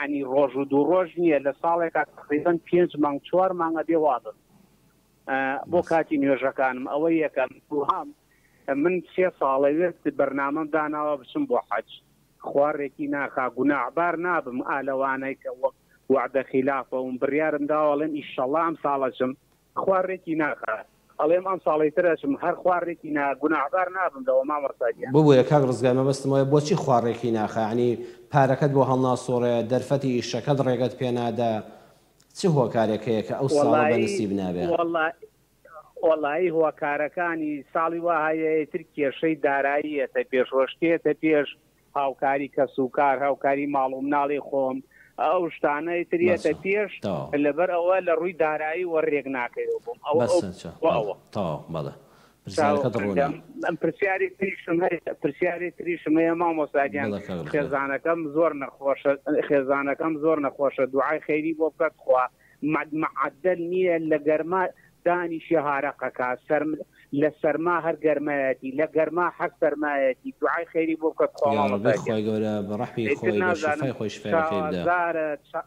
ینی ڕۆژ و دوو ڕۆژ نییە لە ساڵێکا تقریبا پێنج مانگ چوار مانگ ئەبێ وابم بۆ کاتی نوێژەکانم ئەوە یەکەم دووهەم من سێ ساڵە وێت بەرنامەم داناوە بچم بۆ حەج خوا ڕێکی ناخا گوناعبار نابم ئا لەوانەی کە وەک وەعدە خیلافە وم بڕیارم داوە ئەڵێم ئیشەڵا ئەم ساڵ ئەچم خوا ڕێکی ناخا ئەڵێم ئەم ساڵی تر ئەچم هەر خوا ڕێکی نا گوناعبار نابم لەوە مامۆستا گیان. ببورە کاک ڕزگار مەبەستم ئەوەیە بۆچی خوا ڕێکی ناخا یەعنی پارەکەت بۆ هەڵناسوڕێ دەرفەتی ئیشەکەت ڕێگەت پێ نادا چ هۆکارێک هەیە کە ئەو ساڵە بە نسیب نابێ؟ وەڵایی هۆکارەکانی ساڵی وا هەیە ئیتر کێشەی دارایی یەتە پێش وە شتێتە پێش هاوکاری کەس و کار هاوکاری ماڵ و مناڵی خۆم ئەو شتانە ئیتر یەتە بەسە پێش تەواو لەبەر ئەوە لە ڕووی دارایی وە رێک ناکەوێ بۆم ئەوە ئەو بەسە چا بۆ بەڵێ ئەوە. تەواو بەڵێ پرسیارەکەت ڕوونە. ئەم پرسیاری تریشم هەیە پرسیاری تریشم هەیە مامۆستا گیان بەڵێ کاک ڕزگار. خێزانەکەم زۆر نەخۆشە خێزانەکەم زۆر نەخۆشە دوعای خەیری بۆ بکە تخوا معەدەل نییە لە گەرما دانیشی هارەقەکا سەرم لە سەرما هەر گەرمایەتی لە گەرما هەر سەرمایەتی دوعای خەیری بۆ بکە تخوا یاڕەبی مامۆستا گیان خوای گەورە بە ڕەحمی ئیتر خۆی بە نازانم شیفای خۆی شفایەکەی بدا. چاوەزارە چا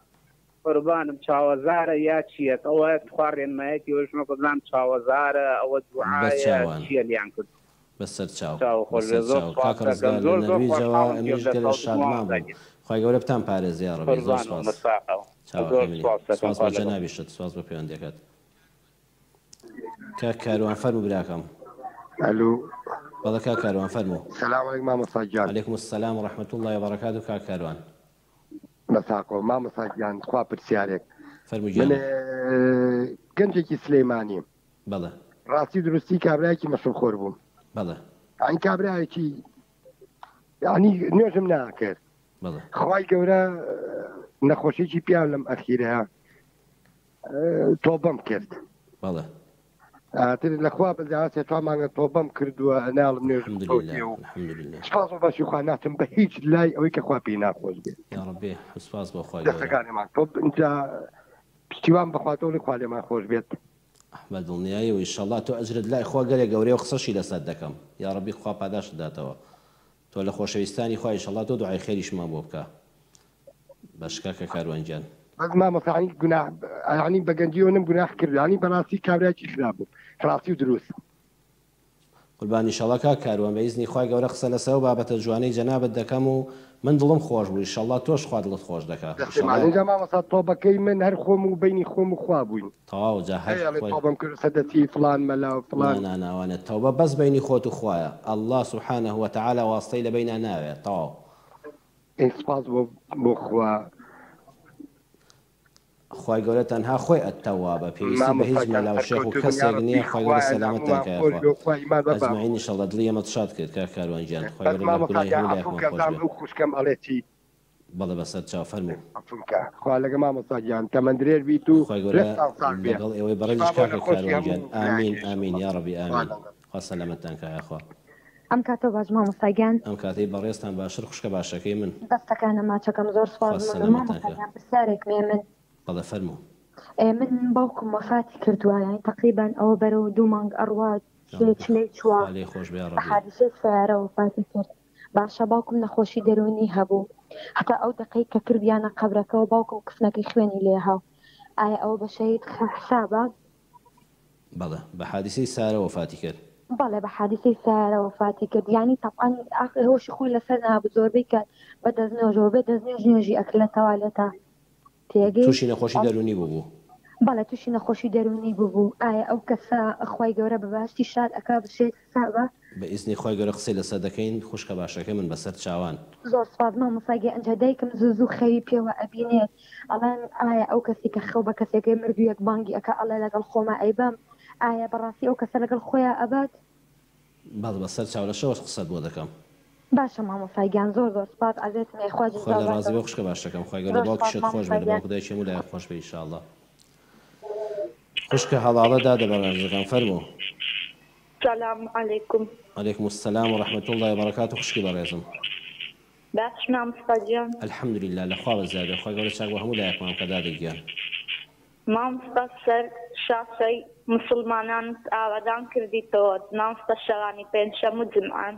قوربانم چاوەزارە یا چیە ئەوە تخوا ڕێنمایەتی ئەوەش مەکە بزانم چاوەزارە ئەوە بە دوعایە چاوان. چیە لیان کردوە. بەسەر چاو. چاو خۆش بەسەر بێ زۆر چاو. کاکە سوپاست دەکەم ڕزگار لە زۆر زۆر نەرویجەوە خۆشحاڵم گوێم ئەمنیش لە گەلێ سەوتت بوو شادمان مامۆستا بووم گیان خوای گەورە بتان پارێزێ یاڕەبی زۆر قوربانم سوپاس بەساخەوە چاوەکەی زۆر منی سوپاست دەکەم سوپاس خوا بۆ لەگەڵ جەنابیشت سوپاس بۆ پەیوەندیەکەت کاک کاروان فەرموو براکەم. ئەلو. بەڵێ کاک کاروان فەرموو. سلام علیک مامۆستا گیان. علیکم السلام و رحمە اللە و بەرەکاتو کاک کاروان. بەساقۆ مامۆستا گیان تخوا پرسیارێک فەرموو من گیانم. گەنجێکی سلەیمانیم بەڵێ. ڕاستی دروستی کابرایەکی مەشروب خۆر بووم بەڵێ. یانی کابرایەکی یانی نوێژم ناکرد بەڵێ. خوای گەورە نەخۆشیی پیاو لەم ئەخیرە تۆبەم کرد بەڵێ. ئاتر لەخوا بەزیاد سێ چوار مانگە تۆبەم کردووە ناڵم نوێژم الحمدللە فەوتێ و الحمدللە. سپاس بۆ بەشی خوا ناچم بە هیچ لای ئەوەی کە خوا پێی ناخۆش بێت یاڕەبی سپاس بۆ خوای گەورە. دەستەکانمان تۆ ئینجا پشتیوان بەخوا تۆڵی خوا لێمان خۆش بێت. بە دڵنیایەوە ئیشەڵا تۆ ئەجرت لای خوا گەلێ گەورەیە و قسەشی لەسەر دەکەم یاڕەبی خوا پاداشتت داتەوە تۆ لە خۆشەویستانی خوای ئیشەڵا تۆ دوعای خێریشمان بۆ بکە باش کاکە کاروان گیان. بەس مامۆستا یانی گوناح یانی بە گەنجی ئەونەم گوناح کرد یانی بەڕاستی کابرایەکی خراپ بووم ڕاستی و دروست. قوربان ئیشەڵا کاک کاروان بە ئیزنی خوای گەورە قسە لەسەر ئەو بابەتە جوانەی جەنابت دەکەم و من دڵم خۆش بوو ئیشەڵا تۆش خوا دڵت خۆش دەکا دەستێ ئیشەڵا. ماڵ ئینجا مامۆستا تۆبەکەی من هەر خۆم و بەینی خۆم و خوا بووین تەواو جا هەر نەیەڵێ خۆی. تۆبەم کرد سەدەتی فڵان مەلا و فڵان. نا نا نا وانە تەوبە بەس بەینی خۆت و خوایە اللە سبحانە وتعالی واستەی لە بەینا ناوێ تەواو. ئەی سوپاس بۆ بۆ خوا. خوای گەورە تەنها خۆی التوابە پێویستی بە مامۆستا هیچ گیان مەلا و شێخ و سەرکەوتوو بن کەسێک یاڕەبی نیە خوای گەورە خوایە لە سەلامەتتان هەموومان کا خۆش یاخوا بێ و خوا ئیمان بە بە اجمعین انشاللە دڵی ئێمەت شاد کرد کاک کاروان گیان خوای بەس گەورە لە مامۆستا گوناهی گیان هەموو عەفوم لایەکمان کە خۆش زام بێ. ئەو خوشکەم ئەڵێ چی بەڵێ بەسەر چاو فەرموو. عەفوم کە خوا لەگە مامۆستا گیان تەمەن درێژ بیت و خوای گەورە لەشتان ساغ بێ لەگەڵ ئێوەی شفا بەڕێزیش بۆ کاکە نەخۆشی کاروان گیان هەموو ئامین لایەکێ ئامین ئیشەڵا یاڕەبی خوا ئامین لەگەڵ. خوا سەلامەتتان کا یاخوا. ئەم کاتەو باش مامۆستا گیان. ئەم کاتەی بەڕێزتان باشتر خوشکە باشەکەی من. دەستەکانە ماچەکەم زۆر خوا سوپاس مەمنون سەلامەتتان مامۆستا کا. گیان پرسیارێکم هەیە من. بەڵێ فەرموو. ئێ من باوکم وەفاتی کردووە یانی تەقریبەن ئەوە بەرەو دوو مانگ ئەڕوات یا سێ ڕەبی چلەی چووە خوا لێی خۆش بێ یا بە ڕەبی. حادیسەی سەیارە وەفاتی کرد باشە باوکم نەخۆشی دەروونی هەبوو هەتا ئەو دەقەی کە کردیانە قەبرەکەوە باوکم کفنەکەی خوێنی لێها ئایا ئەوە بە شەهید حسابە؟ بەڵێ بە حادیسەی سارە وەفاتی کرد. بەڵێ بە حادیسەی سەیارە وەفاتی کرد یانی تەبعەن ئاخر هۆشی خۆی لەسەر نابوو زۆربەی کات بە دەستنوێژەوە بێ دەستنوێژ نوێژی ئەکرد لە تەوالێتا تێگەی تووشی نەخۆشی دەروونی بووبوو. بەڵێ توشی نەخۆشی دەروونی ببوو ئایا ئەو کەسە خوای گەورە بە بەهەشتی شاد ئەکا بە شەهید حسابە؟ بە ئیزنی خوای گەورە قسەی لەسەر دەکەین خوشکە باشەکەی من بەسەر چاوان. زۆر سوپاس مامۆستا گیان ئینجا دایکم زوو زوو خەوی پێوە ئەبینێت ئەڵێن ئایا ئەو کەسی کە خەو بە کەسێکەی مردوویەک بانگی ئەکا ئەڵێ لەگەڵ خۆما ئەیبەم ئایا بەڕاستی ئەو کەسە لەگەڵ خۆیا ئەبات؟ بەڵێ بەسەر چاو لە شەوەش قسەت بۆ دەکەم. باشە مامۆستا گیان زۆر زۆر سوپاس عەزێتم یای خوا خوا جزاو لێ ڕازی باتەوە بێ خوشکە باشەکەم خوای گەورە زۆر لە سوپاس باوکیشت خۆش مامۆستا بێ لە گیان. باوک و دایکی هەموو لایەک خۆش بێ ئیشاڵڵا خوشکە هەڵاڵە دادە بەڕێزەکەم فەرموو. سلام علیکم. علیکم السلام و رحمة اللە و برکاته خوشکی بەڕێزم. باش مامۆستا گیان. الحمدللە لە خوا بەزیاد بێ خوای گەورە چاک بۆ هەموو لایەکمان بکا دادە گیان. مامۆستا سەر شاشەی موسڵمانانت ئاوەدان کردیتەوە مامۆستا شەوانی پێنجشەم و جومعان.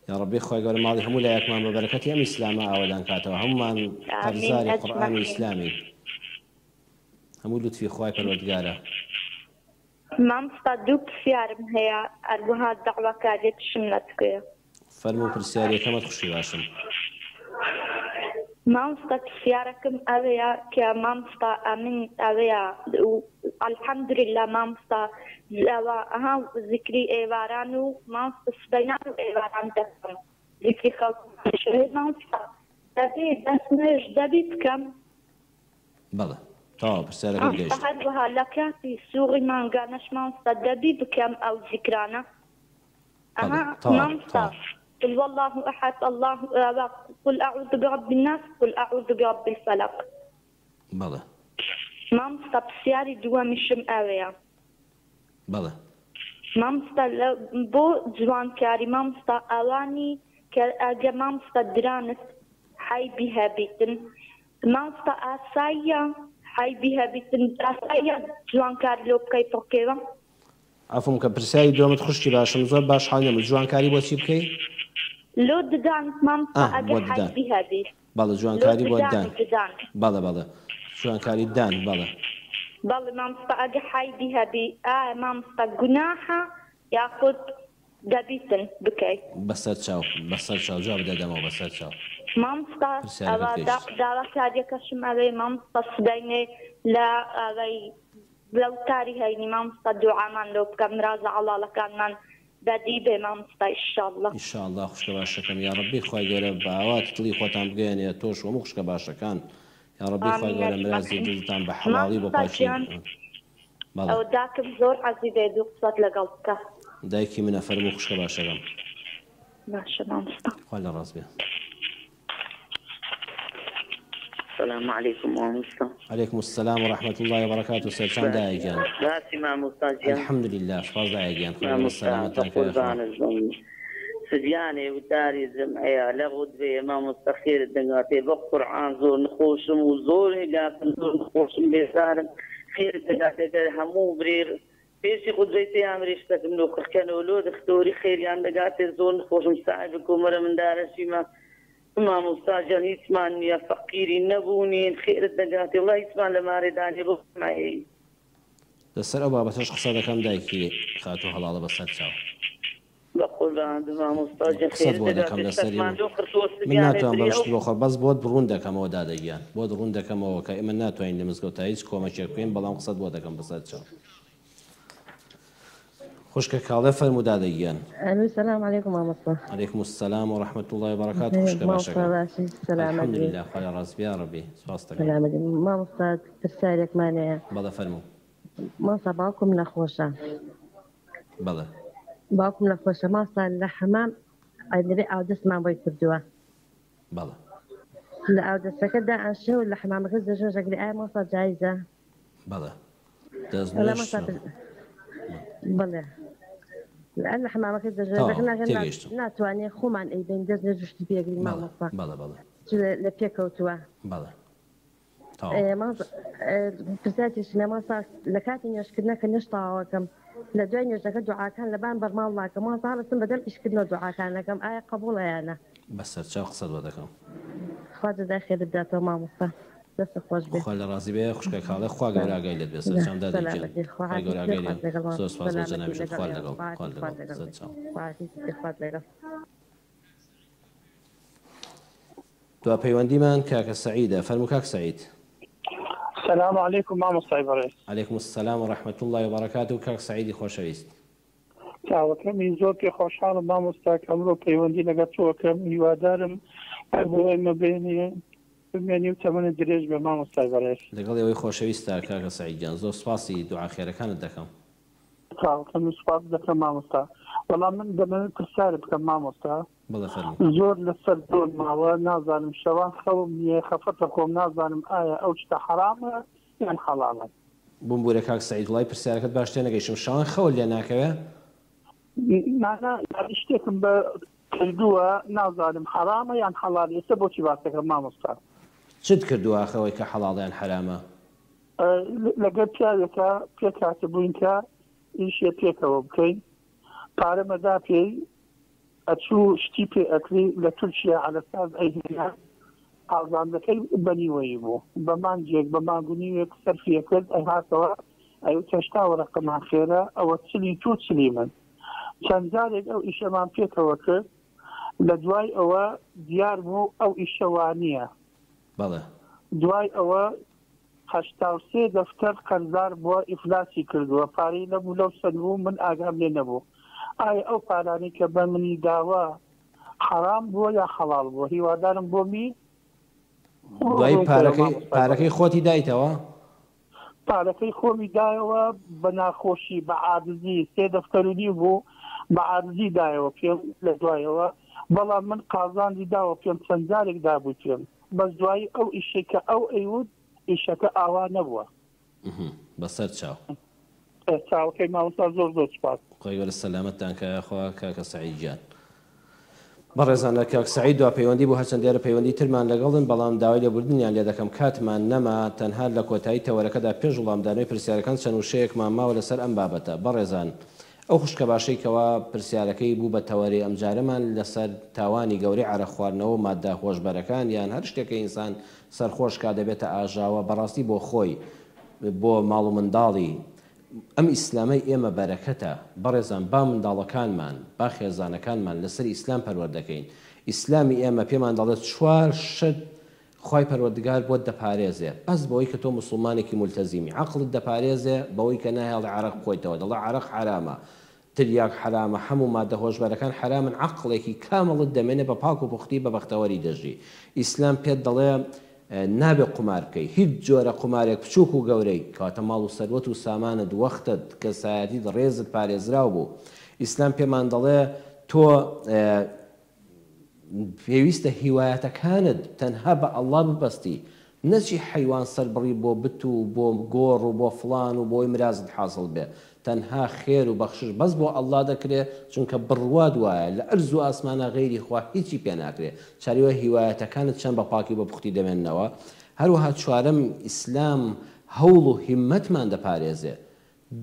یاڕەبی خوای گەورە ماڵی هەموو لایەکمان بە بەرەکەتی ئەم ئیسلامە ئاوەدان کاتەوە هەموومان ئامین قەرزاری قورئان و ئەجمەعین. ئیسلامین هەموو لوتفی خوای پەروەردگارە. مامۆستا دوو پرسیارم هەیە هەروەها داواکاریەکیشم لە تکۆیە. فەرموو پرسیاری یەکەمت خوشکی باشم. مامۆستا پرسیارەکەم ئەوەیە کە مامۆستا ئەمن ئەوەیە الحمدللە مامۆستا ئەوە ئەها زیکری ئێواران و مامۆستا سبەینان و ئێواران دەکەم زیکری خەوتنیش هەیە مامۆستا دەبێ دەست نوێژ دەبی بکەم؟ بەڵێ تەواو پرسیارەکەت مامۆستا گەیشت. هەروەها لە کاتی سوڕی مانگانەش مامۆستا دەبی بکەم ئەو زیکرانە؟ بەڵێ ئەها تەواو مامۆستا تەواو. قل واللە احد اللە ئەوە قل اعوذ برب الناس قل اعوذ برب الفلق. بەڵێ. مامۆستا پرسیاری دووەمیشم ئەوەیە. بەڵێ. مامۆستا لە بۆ جوانکاری مامۆستا ئەوانی کە ئەگە مامۆستا درانت حەیبی هەبیتن مامۆستا ئاساییە حەیبی هەبیتن ئاساییە جوانکاری لۆ بکەی پڕکەیەوە؟ عەفوم کە پرسیاری دووەمت خوشکی باشم زۆر باش حاڵی نەبوو جوانکاری بۆ چی بکەی؟ لۆ ددانت مامۆستا ئا ئەگە بۆ ددان حەیبی هەبی بەڵێ لۆ جوانکاری بۆ ددانی ددان ددان. بەڵێ بەڵێ جوانکاری ددان بەڵێ. بەڵێ مامۆستا ئەگە حەیبی هەبی ئایا مامۆستا گوناحە یاخود دەبیتن بکەی؟ بەسەر چاو بەسەر چاو جواب دەدەمەوە بەسەر چاو مامۆستا پرسیارەکەت ئەوە گەیشت. داواکاریەکەشم ئەوەیە مامۆستا سبەینێ لە ئەوەی لە وتاری هەینی مامۆستا دوعامان لۆ بکە مرازە عەڵاڵەکانمان بەدی بێ مامۆستا ئیشاڵڵا. ان شاء اللە خوشکە باشەکەم یاڕەبی خوای گەورە بە ئاواتی دڵی خۆتان بگەیەنێ تۆش و هەموو خوشکە باشەکان یاڕەبی خوای ئامین گەورە مرازی ئەجمەعین دڵتان بە حەڵاڵی بۆ مامۆستا پاکی گیان بەڵێ. ئەوە داکم زۆر حەزی لێ دوو قسەت لەگەڵ بکا. دایکی منە فەرموو خوشکە باشەکەم. باشە مامۆستا. خوا لە ڕاست بێ. سلام علیکم مامۆستا. علیکم السلام و رحمة اللە و بەرەکاتو سەرچاوم دایە گیان. باسی مامۆستا گیان. الحمدللە سوپاس دایە گیان خوای گەورە مامۆستا سەلامەتتان کە یاخوا. بەقوربانت بم سبیانێ وتاری جمعەیە لە غوتبەیە مامۆستا خێرت دەگاتێ بە قورعان زۆر نخۆشم و زۆر هێگاتم زۆر نخۆشم بێزارم خێرت دەگاتێ گەر هەموو برێ پێشی غوتبەی پێیان شتەکم لۆ قڕکەنەوە لۆ دختۆری خێریان دەگاتێ زۆر نخۆشم ساحب کۆمەرە مندارەشیمە مامۆستا گیان هیچمان نیە فەقیرین نەبوونین خێرت دەگاتێ وەڵا هیچمان لە مارێدا نیە بۆ مایەی. لەسەر ئەو بابەتەش قسە دەکەم دایکی خاتوو هەڵاڵە بەسەر چاو. بەقوربان بم مامۆستا گیان قسەت خێرت بۆ دەکەم دەگاتێ لەسەری شتەکمان و لۆ قرتووە من سبیانێ ناتوانم بری بەم ئەو. شت بۆ خۆ بەس بۆت ڕوون دەکەمەوە دادە گیان بۆت ڕوون دەکەمەوە کە ئێمە ناتوانین لە مزگەوتا هیچ کۆمەکێک بکەین بەڵام قسەت بۆ دەکەم بەسەر چاو. خوشکە کاڵێ فەرموو دادە گیان. ئەلو سلام علیکم مامۆستا. علیکم السلام و رحمة اللە و بەرەکاتو خوشکە مامۆستا باشەکەم. باشی سەلامەت بی. الحمدللە خوا لە ڕاست بی یاڕەبی سوپاست دەکەم. سەلامەت بی مامۆستا پرسیارێکمان هەیە. بەڵێ فەرموو. مامۆستا باوکم نەخۆشە. بەڵێ. باوکم نەخۆشە مامۆستا لە حەمام دەبێ ئاودەستمان بۆی کردووە. بەڵێ. لە ئاودەستەکە دائەنشێ و لە حەمامەکە دەژێژ ئەگرێ ئایا مامۆستا جایزە؟ بەڵێ دەست وەڵا نوێژ مامۆستا چۆنە؟ بەڵێ لە حەمامەکە دەژێژ تەواو ئەگرێ ناگەن تێگەیشتم. ناتوانێ خۆمان ئەیبەین دەست نوێژ شتی پێگرین بەڵێ مامۆستا بەڵێ بەڵێ. چ لە پێکەوتووە. بەڵێ تەواو. پرسیارێکیشم هەیە مامۆستا لە کاتی نوێژکردنە کە نوێژ تەواوەکەم لە دوای نوێژەکە دوعاکان لەبان بەرماڵ ناکەم مامۆستا هەڵەستم بەدەم ئیشکردنەوە دوعاکان ئەکەم ئایا قەبوڵە یا نا؟ بەسەرچاو قسەت بۆ دەکەم. خوا جەزای خێرت بداتەوە مامۆستا دەستت خۆش بێ. خوا لە ڕازی بێ خوشکە کاڵێ خوا گەورە ئاگای لێت بێ سەرچاوم دادە گیان سەلامەتی خوا خوای گەورە حافیز بێ ئاگای لێ خوات لەگەڵ زۆر مامۆستا سوپاس بۆ سەلامەتی جەنابیشت لەگەڵ خوات ئێوە لەگەڵ خوا خوات حافیز خوات لەگەڵ لەگەڵ بێ سەرچاو. خوا حافیز بێ خوات لەگەڵ. دوا پەیوەندیمان کاکە سەعیدە فەرموو کاک سەعید. سلام علیکم مامۆستای بەڕێز. علیکم السلام و رحمە اللە و بەرەکاته کاک سەعیدی خۆشەویست. چاوەکەمی زۆر پێ خۆشحاڵم مامۆستا کە ئەمڕۆ پەیوەندی لەگەڵ تۆ ئەکەم هیوادارم هەر بۆ ئێمە بێنی بمێنی و تەمەنت درێژ بێ مامۆستای بەڕێز. لەگەڵ ئێوەی خۆشەویستە کاکە سەعید گیان زۆر سوپاسی دوعا خێرەکانت دەکەم. چاوەکەمی سوپاست دەکەم مامۆستا بەڵام من دەمەوێت پرسیارت بکەم مامۆستا. بەڵێ فەرموو. زۆر لەسەر دڵم ماوە نازانم شەوان خەوم نییە خەفەتە خۆم نازانم ئایا ئەو شتە حەرامە یان حەڵاڵە. بمبورە کاک سەعید وڵای پرسیارەکەت باش تێنەگەیشتم شەوان خەوت لێ ناکەوێ؟ نانا یانی شتێکم بە کردووە نازانم حەرامە یان حەڵال ئێستا بۆچی باس دەکەم مامۆستا. چت کردووە ئاخر ئەوەی کە حەڵاڵە یان حەرامە؟ لەگەر پیاوێکا پێک هاتبووین کە ئیشێ پێکەوە بکەین پارەمەدا پێی ئەچوو شتی پێ ئەکری لە تورکیا عەلەساز ئەیهێنا قازانجەکەی بە نیوەیی بوو بە مانگێک بە مانگ و نیوێک سەرفی ئەکرد ئەیهاتەوە ئەیوت 80 وەرەقەمان خێرە ئەوە چلی تۆ چلی من چەند جارێک ئەو ئیشەمان پێکەوە کرد لە دوای ئەوە دیار بوو ئەو ئیشە وانییە بەڵێ. دوای ئەوە 83 دەفتەر قەرزار بووە ئیفلاسی کردووە پارەی لەم و لەو سەندبوو من ئاگام لێ نەبوو ئایا ئەو پارانەی کە بە منی داوە حەرام بووە یا حەڵاڵ بووە هیوادارم بۆمی دوایی ڕوون کەرەوە پارەکەی مامۆستای پارەکەی بەڕێز. خۆتی دایتەوە؟ پارەکەی خۆمی دایەوە بە ناخۆشی بە عادزی سێ دەفتەر و نیو بوو بە عادزی دایەوە پێم لە دوایەوە بەڵام من قازانجی داوە پێم چەند جارێک دابووی پێم بەس دوایی ئەو ئیشەی کە ئەو ئەیوت ئیشەکە ئاوا نەبووە. بەسەر چاو. چاوەکەی مامۆستا زۆر زۆر سوپاس. خوای گەورە سەلامەتتان کا یاخوا کاکە سەعید گیان. بەڕێزان لە کاک سەعید دوا پەیوەندی بوو هەرچەند دیارە پەیوەندی ترمان لەگەڵن بەڵام داوای لێبوردنیان لێ دەکەم کاتمان نەما تەنها لە کۆتایی تەوەرەکەدا پێش وڵامدانەوەی پرسیارەکان چەند وشەیەکمان ماوە لەسەر ئەم بابەتە بەڕێزان ئەو خوشکە باشەی کەوا پرسیارەکەی بوو بە تەوەرەی ئەمجارەمان لەسەر تاوانی گەورەی عەرەق خواردنەوە و ماددە هۆشبەرەکان یان هەر شتێک کە ئینسان سەرخۆش کا دەبێتە ئاژاوە بەڕاستی بۆ خۆی بۆ ماڵ و منداڵی ئەم ئیسلامەی ئێمە بەرەکەتە بەڕێزان با منداڵەکانمان با خێزانەکانمان لەسەر ئیسلام پەروەردەکەین ئیسلامی ئێمە پێمان دەڵێت چوار شت خوای پەروەردگار بۆت دەپارێزێ بەس بەوەی کە تۆ موسڵمانێکی مولتەزیمی عەقڵت دەپارێزێ بەوەی کە ناهێڵێ عەرەق بخۆیتەوە دەڵێ عەرەق حەرامە تریاک حەرامە هەموو مادە هۆشبەرەکان حەرامن عەقڵێکی کامڵت دەمێنێ بە پاک و پوختی بە بەختەوەری دەژی ئیسلام پێت دەڵێ نابێ قومار بکەی هیچ جۆرە قومارێک بچوک و گەورەی کەواتە ماڵ و سەروەت و سامانت وەختت کەسایەتیت ڕێزت پارێزراو بوو ئیسلام پێمان دەڵێ تۆ پێویستە هیوایەتەکانت تەنها بە اللە ببەستی نەچی حەیوان سەربڕی بۆ بت و بۆ گۆڕ و بۆ فڵان و بۆی مرازت حاسڵ بێ تەنها خێر و بەخشش بەس بۆ اللە دەکرێ چونکە بڕوات وایە لە ئەرز و ئاسمانا غەیری خوا هیچی پێ ناکرێ چاری وایە هیوایەتەکانت چەند بە پاکی و بە پوختی دەمێننەوە هەروەها چوارەم ئیسلام هەوڵ و هیمەتمان دەپارێزێ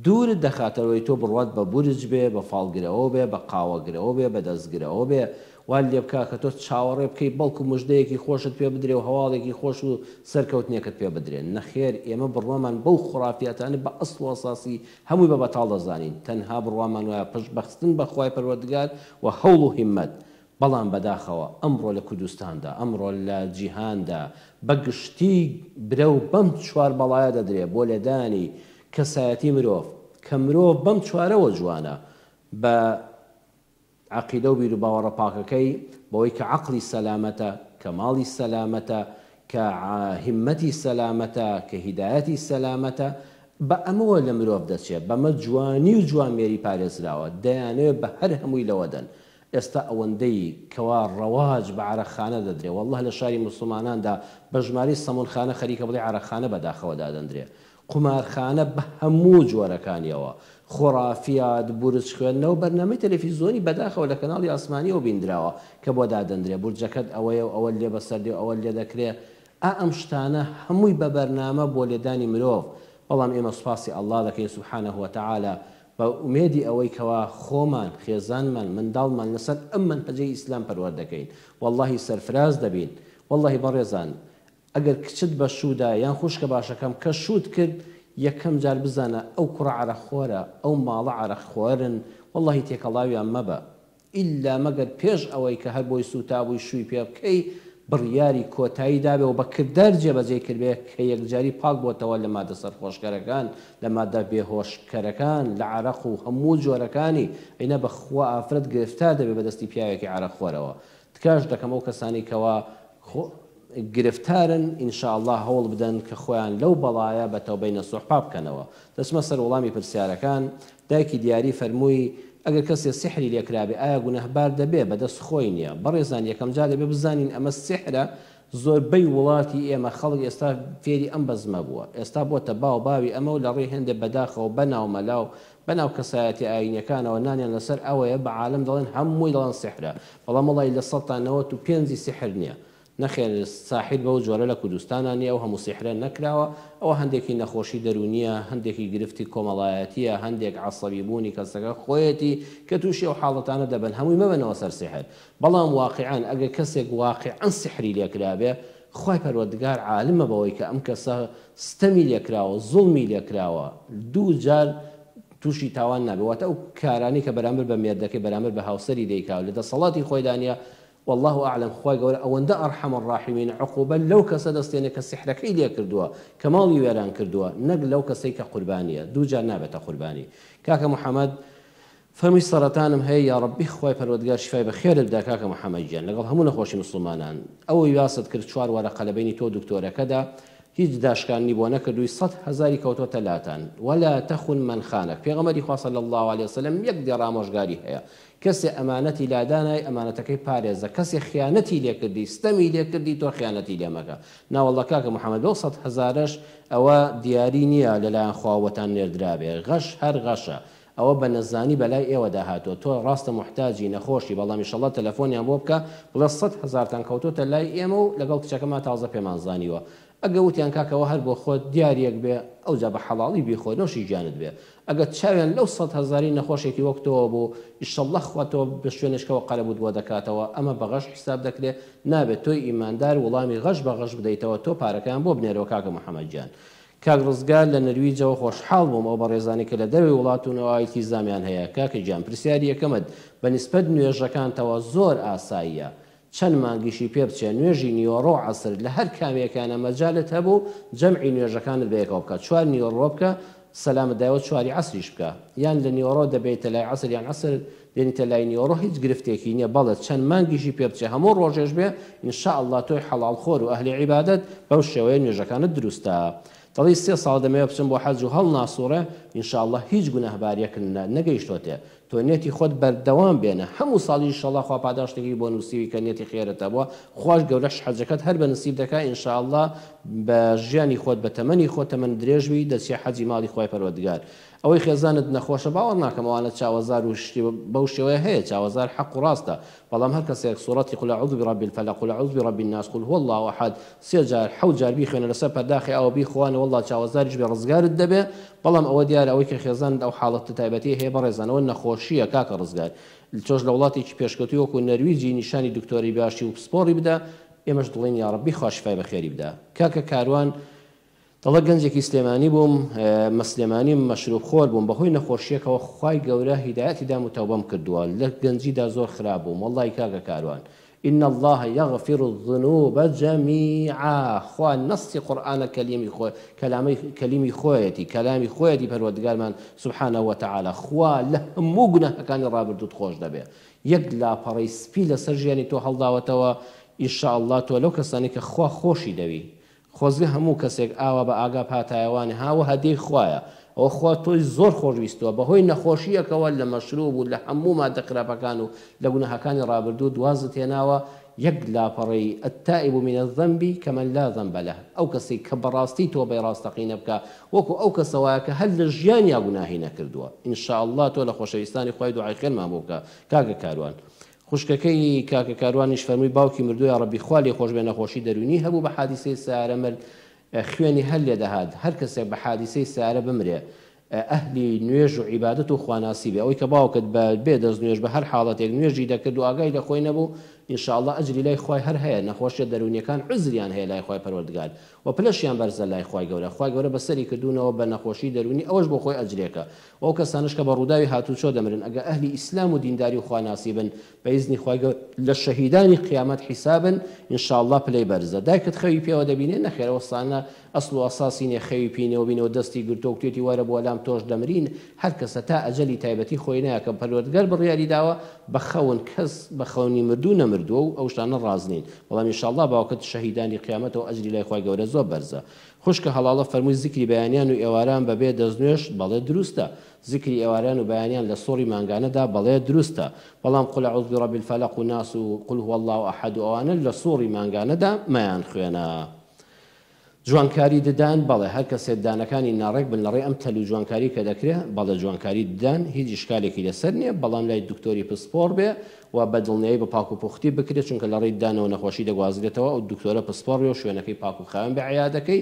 دوورت دەخاتەوەی تۆ بڕوات بە بورج بێ، بە فاڵگرەوە بێ، بە قاوەگرەوە بێ، بە دەستگرەوە بێ، وات لێ بکا کە تۆ چاوەڕێ بکەی بەڵکو مژدەیەکی خۆشت پێ بدرێ و هەواڵێکی خۆش و سەرکەوتنێکت پێ بدرێ. نەخێر ئێمە بڕوامان بەو خوڕافیاتانە بە ئەسڵ و ئەساسی هەمووی بە بەتاڵ دەزانین، تەنها بڕوامان وایە پشت بەخستن بە خوای پەروەردگار و هەوڵ و هیممەت بەڵام بەداخەوە ئەمڕۆ لە کوردستاندا، ئەمڕۆ لە جیهاندا بە گشتی برەو بەم چوار بەڵایە دەدرێ بۆ لێدانی کەسایەتی مرۆڤ، کە مرۆڤ بەم چوارەوە جوانە، بە عەقیدە و بیروباوەڕە پاکەکەی، بەوەی کە عەقڵی سەلامەتە، کە ماڵی سەلامەتە، کە هیممەتی سەلامەتە، کە هیدایەتی سەلامەتە، بە ئەمەوە لە مرۆڤ دەچێ، بەمە جوانی و جوامێری پارێزراوە، دەیانەوێ بە هەر هەمووی لەوە دەن. ئێستا ئەوەندەی کەوا ڕەواج بە عەرەقخانە دەدرێ واللە لە شاری موسڵماناندا بە ژمارەی سەمونخانە خەریکە بڵێی عەرەقخانە بە داخەوە دادەندرێ قومارخانە بە هەموو جۆرەکانیەوە خورافیات بورج خوێندنەوە بەرنامەی تەلەفیزۆنی بەداخەوە لە کەناڵی ئاسمانیەوە بیندراوە کە بۆ دادەندرێ بورجەکەت ئەوەیە و ئەوەت لێ بەسەر دێ و ئەوەت لێ دەکرێ ئا ئەم شتانە هەمووی بە بەرنامە بۆ لێدانی مرۆڤ بەڵام ئێمە سوپاسی اللە دەکەین سبحانە وتعالی بە ئومێدی ئەوەی کەوا خۆمان، خێزانمان، منداڵمان لەسەر ئەم مەنهەجەی ئیسلام پەروەردەکەین وەڵڵاهی سەرفراز دەبین وەڵڵاهی بەڕێزان ئەگەر کچت بە شوو دا یان خوشکە باشەکەم کە شووت کرد یەکەم جار بزانە ئەو کوڕە عەرەق خۆرە ئەو ماڵە عەرەق خۆرن وەڵڵاهی تێکەڵاویان مەبە ئیلا مەگەر پێش ئەوەی کە هەر بۆی سووتابووی شووی پێ بکەی. بڕیاری کۆتایی دابێ و بە کردار جێبەجێی کردبێ کە یەکجاری پاک بۆتەوە لە مادە سەرخۆشکەرەکان، لە مادە بێهۆشکەرەکان، لە عەرەق و هەموو جۆرەکانی، ئەینا بە خوا ئافرەت گرفتار دەبێ بە دەستی پیاوێکی عەرەقخۆرەوە. تکاش دەکەم ئەو کەسانەی کەوا خۆ گرفتارن ان شاء اللە هەوڵ بدەن کە خۆیان لەو بەڵایە بە تەوبەی نەسوح پاک بکەنەوە. دەچمە سەر وەڵامی پرسیارەکان، دایکی دیاری فەرمووی، ئەگەر کەسێ سیحری لێ کرابێ ئایا گوناهبار دەبێ؟ بەدەست خۆی نیە. بەڕێزان یەکەم جار دەبێ بزانین ئەمە سیحرە، زۆربەی وڵاتی ئێمە خەڵک ئێستا فێری ئەم بەزمە بووە، ئێستا بۆتە باو باوی ئەمە و لەڕێی هێندێ بەداخەوە بەناو مەلا و بەناو کەسایەتیە ئایینیەکانەوە نانیان لەسەر ئەوەیە بە عالەم دەڵێن هەمووی دەڵێن سیحرە بەڵام وەڵای 95% سیحر نیە نەخێر ساحیر بەو جۆرە لە کوردستانا نیە ئەو هەموو سیحرە نەکراوە ئەوە هەندێکی نەخۆشی دەروونیە هەندێکی گرفتی کۆمەڵایەتیە هەندێک عەسەبی بوونی کەسەکە خۆیەتی کە تووشی ئەو حاڵەتانە دەبن هەمووی مەبەنەوە سەر سیحر بەڵام واقیعەن ئەگەر کەسێک واقیعەن سیحری لێکرابێ خوای پەروەردگار عالمە بەوەی کە ئەم کەسە ستەمی لێکراوە زوڵمی لێکراوە دووجار تووشی تاوان نابێ واتە ئەو کارانەی کە بەرامبەر بە مێردەکەی بەرامبەر بە هاوسەری دەیکا و لە دەسەڵاتی خۆیدا نیە واللە اعلم خوای گەورە ئەوەندە ارحم الراحمین عقوبە لەو کەسە دەستێنێ کە سیحرەکەی لێکردووە کە ماڵی وێران کردووە نەک لەو کەسەی کە قوربانیە دووجار نابێتە قوربانی کاکە محمد فەرمووی سەرەتانم هەیە یاڕەبی خوای پەروەردگار شیفای بەخێرت بدا کاکە محمد گیان لەگەڵ هەموو نەخۆشی موسڵمانان ئەوەی باست کرد چوار وەرەقە لە بەینی تۆ و دکتۆرەکەدا هیچ داشکاندنی بۆ نەکردووی سەت هەزاری کەوتۆتە لاتان ولا تخن من خانک پێغەمبەری خوا صلی اللە علیە وسلم یەک دێڕ ئامۆژگاری هەیە کەسێ ئەمانەتی لادانای ئەمانەتەکەی پارێزە کەسێ خیانەتی لێکردی ستەمی لێکردی تۆ خیانەتی لێمەکە ناوەڵڵا کاکە محمد بەو سەت هەزارەش ئەوە دیاری نیە لەلایەن خواوە بۆتان نێردرابێ غەش هەر غەشە ئەوە بە نەزانی بەلای ئێوەدا هاتووە تۆ ڕاستە موحتاجی نەخۆشی بەڵام ئیشەڵا تەلەفۆنیان بۆ بکە بڵێ سەدهەزارتان کەوتۆتە لای ئێمە و لەگەڵ کچەکەما تازە پێمان زانیوە ئەگە وتیان کاکە ئەوە هەر بۆ خۆت دیاریەک بێ ئەوجا بە حەڵاڵی بیخۆ نۆشی گیانت بێ ئەگە چاویان لەو سەدهەزاری نەخۆشێکی وەک تۆوە بوو ئیشەڵا خوا تۆ بە شوێنێشکەوە قەرەبووت بۆ دەکاتەوە ئەمە بە غەش حیساب دەکرێ نابێ تۆی ئیماندار وڵامی غەش بە غەش بدەیتەوە تۆ پارەکەیان بۆ بنێرەوە کاکە محەمەد گیان کاک ڕزگار لە نەرویجەوە خۆشحاڵ بووم ئەو بەڕێزانەی کە لە دەرەوەی وڵاتون ئەوا ئیلتیزامیان هەیە کاکە گیان پرسیاری یەکەمت بە نیسبەت نوێژەکانتەوە زۆر ئاساییە چەند مانگیشی پێ بچێ نوێژی نیوەڕۆ و عەسر لە هەر کامێکیانە مەجالت هەبوو جەمعی نوێژەکانت بەیەکەوە بکە چوار نیوەڕۆ بکە سەلامت دایەوە چواری عەسریش بکە یان لە نیوەڕۆ دەبەیتە لای عەسر یان عەسر دێنیتە لای نیوەڕۆ هیچ گرفتێکی نیە بەڵێ چەند مانگیشی پێ بچێ هەموو ڕۆژێش بێ ان شاء اللە تۆی حەڵاڵ خۆر و ئەهلی عیبادەت بەو شێوەیە نوێژەکانت دروستە دەڵێی سێ ساڵە دەمەوێ بچم بۆ حەج و هەڵناسوڕێ ان شاء اللە هیچ گوناهباریەک نەگەیشتۆتێ تۆ نێتی خۆت بەردەوام بێنە هەموو ساڵیش ان شاء اللە خوا پاداشتێکی بۆ نوسیوی کە نێتی خێرت هەبووە خواش گەورەش حەجەکەت هەر بە نسیب دەکا ان شاء اللە بە ژیانی خۆت بە تەمەنی خۆت تەمەن درێژ بی دەچیە حەجی ماڵی خوای پەروەردگار ئەوەی خێزانت نەخۆشە باوەڕ ناکەم ئەوانە چاوەزار و شتی بەو شێوەیە هەیە چاوەزار حەق و ڕاستە بەڵام هەر کەسێک سوڕەتی قل اعوذ برب الفلق قل اعوذ برب الناس قل هو اللە احد سێ جار حەوت جار بیخوێنە لەسەر پەرداخی ئاوە بیخوانە واللە چاوەزاریش بێ ڕزگارت دەبێ بەڵام ئەوە دیارە ئەوەی کە خێزانت ئەو حاڵەتە تایبەتیەی هەیە بەڕێزان ئەوە نەخۆشیە کاکە ڕزگار تۆش لە وڵاتێکی پێشکەوتوی وەکو نەرویجی نیشانی دکتۆری باشی و پسپۆڕی بدە ئێمەش دڵێین یاڕەبی خوا شیفای بەخێری بدا کاکە کاروان دەڵێ گەنجێکی سلێمانی بووم مە سلێمانیم مەشروب خۆر بووم بەهۆی نەخۆشیەکەوە خوای گەورە هیدایەتی دام و تەوبەم کردووە لە گەنجیدا زۆر خراپ بووم وەڵڵاهی کاکە کاروان ان اللە یغفر الذنوب جمیعا خوا نەصی قورئانە کەلیمی خۆ کەلامەی کەلیمی خۆیەتی کەلامی خۆیەتی پەروەردگارمان سبحانە وتعالی خوا لە هەموو گوناهەکانی ڕابردووت خۆش دەبێ یەک لاپەڕەی سپی لەسەر ژیانی تۆ هەڵداوەتەوە ان شاء اللە تۆ لەو کەسانەی کە خوا خۆشی دەوی خۆزگە هەموو کەسێک ئاوا بە ئاگا پاتایەوانێ ها ئەوە هەدیەی خوایە ئەوە خوا تۆی زۆر خۆش ویستوە بەهۆی نەخۆشیەکەوە لە مەشروب و لە هەموو مادە خراپەکان و لە گوناهەکانی ڕابردووت وازت هێناوە یەک لاپەڕەی التائب من الذنب کمن لا ذنب له ئەو کەسەی کە بەڕاستی تۆبەی ڕاستەقینە بکا وەکو ئەو کەسە وایە کە هەر لە ژیانیا گوناهی نەکردوە ان شاء اللە تۆ لە خۆشەویستانی خوای دوعای خێرمان بۆ بکە کاکە کاروان خوشکەکەی کاکە کاروانیش فەرمووی باوکی مردووە یاڕەبی خوا لێی خۆش بێ نەخۆشی دەروونی هەبوو بە حادیسەی سەیارە مرد خوێنی هەر لێ دەهات هەر کەسێک بە حادیسەی سەیارە بمرێ ئەهلی نوێژ و عیبادەت و خواناسی بێ ئەوەی کە باوکت بە بێ دەست نوێژ بە هەر حاڵەتێک نوێژی دەکرد و ئاگای لە خۆی نەبوو ان شاء اللە ئەجری لای خوای هەر هەیە نەخۆشیە دەروونیەکان عوزریان هەیە لای خوای پەروەردگار وە پلەشیان بەرزە لای خوای گەورە خوای گەورە بەسەری کردوونەوە بە نەخۆشی دەروونی ئەوەش بۆ خۆی ئەجرێکە وە ئەو کەسانەش کە بە ڕووداوی هاتووچۆ دەمرن ئەگە ئەهلی ئیسلام و دینداری و خواناسی بن بە ئیزنی خوای گەورە لە شەهیدانی قیامەت حیسابن ان شاء اللە پلەی بەرزە دایکت خەوی پێوە دەبینێ نەخێر ئەوە سانە ئەسڵ و ئەساسی نیە خەوی پینەوە بینەوە دەستی گرتووە وتویەتی وەرە بۆ لام تۆش دەمرین هەر کەسە تا ئەجەلی تایبەتی خۆی نایە کە پەروەردگار بڕیاری داوە بە خەون کەس بە خەونی مردوو نەمردووە و ئەو شتانە ڕاست نین بەڵام ان شاء اللە باوکت شەهیدانی قیامەتە و ئەجری لای خوای گەورە زۆر بەرزە خوشکە هەڵاڵە فەرمووی زیکری بەیانیان و ئێواران بەبێ دەستنوێژ بەڵێ دروستە زیکری ئێواران و بەیانیان لە سوڕی مانگانەدا بەڵێ دروستە بەڵام قل اعوذ برب الفلق و ناس و قل هو اللە احد و ئەوانە لە سوڕی مانگانەدا مەیانخوێنە. جوانکاری ددان، بەڵێ هەر کەسێ ددانەکانی ناڕێک بن لەڕێی ئەم تەل و جوانکاری کە دەکرێ، بەڵێ جوانکاری ددان هیچ ئیشکالێکی لەسەر نیە، بەڵام لای دکتۆری پسپۆڕ بێ و بە دڵنیایی بە پاک و پوختی بکرێ، چونکە لەڕێی ددانەوە نەخۆشی دەگوازرێتەوە، ئەو دکتۆرە پسپۆڕ بێ و شوێنەکەی پاک و خاوێن بێ عیادەکەی،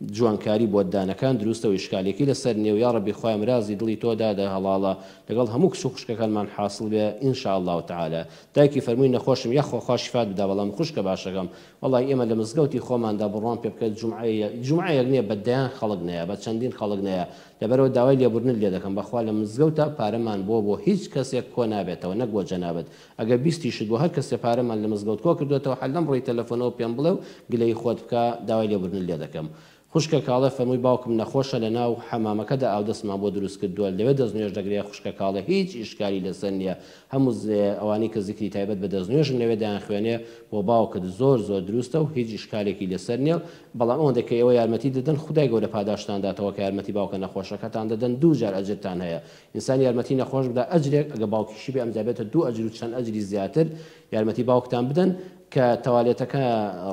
جوانکاری بۆ ددانەکان دروستە و ئیشکالێکی لەسەر نیە و یاڕەبی خوایە مرازی دڵی تۆ دادە هەڵاڵە لەگەڵ هەموو کچ و خوشکەکانمان حاسڵ بێ ان شاء اللە تعالی دایکی فەرمووی نەخۆشم یاخوا خوا شیفات بدا بەڵام خوشکە باشەکەم وەڵای ئێمە لە مزگەوتی خۆماندا بڕوام پێ بکە جومعەیە جومعەیەک نیە بە دەیان خەڵک نەیە بە چەندین خەڵک نەیە لەبەرئەوە داوای لێبوردنت لێ دەکەم بەخوا لە مزگەوتا پارەمان بۆ بۆ هیچ کەسێک کۆ نابێتەوە نەک بۆ جەنابت ئەگەر بیستیشت بۆ هەر کەسێ پارەمان لە مزگەوت کۆ کردۆتەوە هەر لەم ڕێی تەلەفۆنەوە پێم بڵێ و گلەیی خۆت بکە داوای لێبوردنت لێ دەکەم خوشکە کاڵێ فەرمووی باوکم نەخۆشە لەناو حەمامەکەدا ئاودەستمان بۆ دروست کردووە لەوێ دەستنوێژ دەگرێ خوشکە کاڵێ هیچ ئیشکالی لەسەر نیە هەموو ئەوانەی کە زیکری تایبەت بە دەستنوێژن لەوێ دەیانخوێنێ بۆ باوکت زۆر زۆر دروستە و هیچ ئیشکالێکی لەسەر نیە بەڵام ئەوەندە کە ئێوە یارمەتی دەدەن خودای گەورە پاداشتان داتەوە کە یارمەتی باوکە نەخۆشەکەتان دەدەن دووجار ئەجرتان هەیە ئینسان یارمەتی نەخۆش بدا ئەجرێک ئەگە باوکیشی بێ ئەمجا بێتە دوو ئەجر و چەند ئەجری زیاتر یارمەتی باوکتان بدەن کە تەوالێتەکە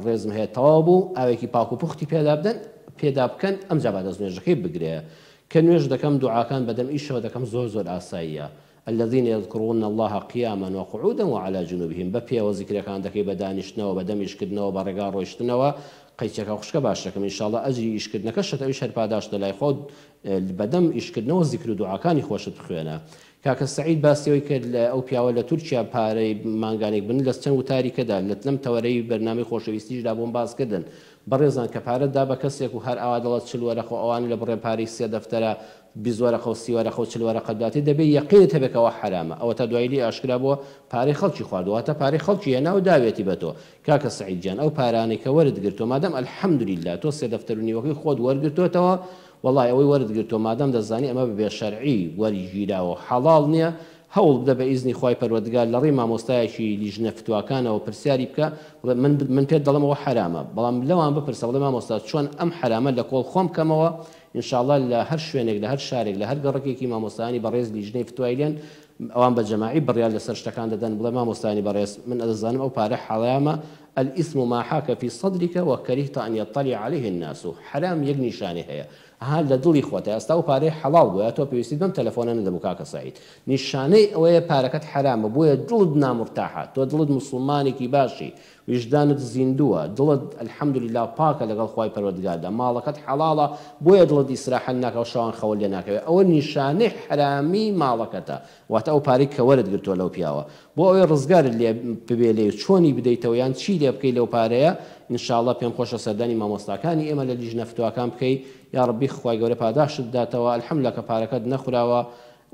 ڕێزم هەیە تەواو بوو ئاوێکی پاک و پوختی پێدا بدەن پێدا بکەن ئەمجا با دەست نوێژەکەی بگرێ کە نوێژ دەکەم دوعاکان بەدەم ئیشەوە دەکەم زۆر زۆر ئاساییە الذین یذکرون اللە قیاما وقعودا وعلی جنوبهم بە پێوە زیکرەکان دەکەی بە دانیشتنەوە بە دەم ئیشکردنەوە بە ڕێگا ڕۆیشتنەوە قەیچەکە خوشکە باشەکەم ان شاء اللە ئەجری ئیشکردنەکەشت ئەویش هەر پاداشتە لای خوا و بەدەم ئیشکردنەوە زیکر و دوعاکانی خۆشت بخوێنە کاکە سەعید باسی ئەوەی کرد لە ئەو پیاوە لە تورکیا پارەی مانگانێک بن لە چەند وتاریکەدا لە لەم تەوەرەی بەرنامەی خۆشەویستیشدا بۆم باس کردن بەڕێزان کە پارەت دا بە کەسێک و هەر ئاوا دەڵێت چل وەرەقە و ئەوانە لە بڕێ پارەی سێ دەفتەرە 20 وەرەقە و سی وەرەقە و چل وەرەقەت داتێ دەبێ یەقینت هەبێ کە ئەوە حەرامە ئەوەتا دوایی لێی ئاشکرا بووە پارەی خەڵکی خواردووە واتە پارەی خەڵکی هێنا و داویەتی بە تۆ کاکە سەعید گیان ئەو پارانەی کە وەرت گرتووە مادام الحمدللە تۆ سێ دەفتەر و نیوەکەی خۆت وەرگرتۆتەوە وەڵای ئەوەی وەرت گرتووە مادام دەزانی ئەمە بە بێ شەرعی وەرگیراوە و حەڵاڵ نیە هەوڵ بدە بە ئیزنی خوای پەروەردگار لە ڕێی مامۆستایەکی لیژنە فتواکانەوە پرسیاری بکە بڵێ من من پێت دەڵێم ئەوە حەرامە بەڵام لەوان بپرسە بڵێ مامۆستا چۆن ئەم حەرامە لە کۆڵ خۆم بکەمەوە ان شاء اللە لە هەر شوێنێک لە هەر شارێک لە هەر گەڕەکێکی مامۆستایانی بەڕێز لیژنەی فتوای لێن ئەوان بە جەماعی بڕیار لەسەر شتەکان دەدەن بڵێ مامۆستایانی بەڕێز من ئەدەزانم ئەو پارە حەرامە الإثم ما حاک فی صدرک وکرهت ان یطلع علیه الناس حەرام یەک نیشانەی هەیە ئەها لە دڵی خۆتە ئێستا ئەو پارەی حەڵاڵ بوایە تۆ پێویستیت بەم تەلەفۆنە نەدەبوو کاکە سەعید نیشانەی ئەوەیە پارەکەت حەرامە بۆیە دڵت نامورتاحە تۆ دڵت موسڵمانێکی باشی ویژدانت زیندووە دڵت الحمدللە پاکە لەگەڵ خوای پەروەردگاردا ماڵەکەت حەڵاڵە بۆیە دڵت ئیسراحەت ناکا و شەوان خەوت لێ ناکەوێ ئەوە نیشانەی حەرامی ماڵەکەتە واتە ئەو پارەی کە وەرت گرتووە لەو پیاوە بۆ ئەوەی ڕزگارت لێ ببێ لێی و چۆنی بدەیتەوە یان چی لێ بکەی لەو پارەیە ان شاء اللە پێم خۆشە سەردانی مامۆستاکانی ئێمە لە لیژنە فتواکان بکەی یاڕەبی خوای گەورە پاداشتت بداتەوە الحمدللە کە پارەکەت نەخوراوە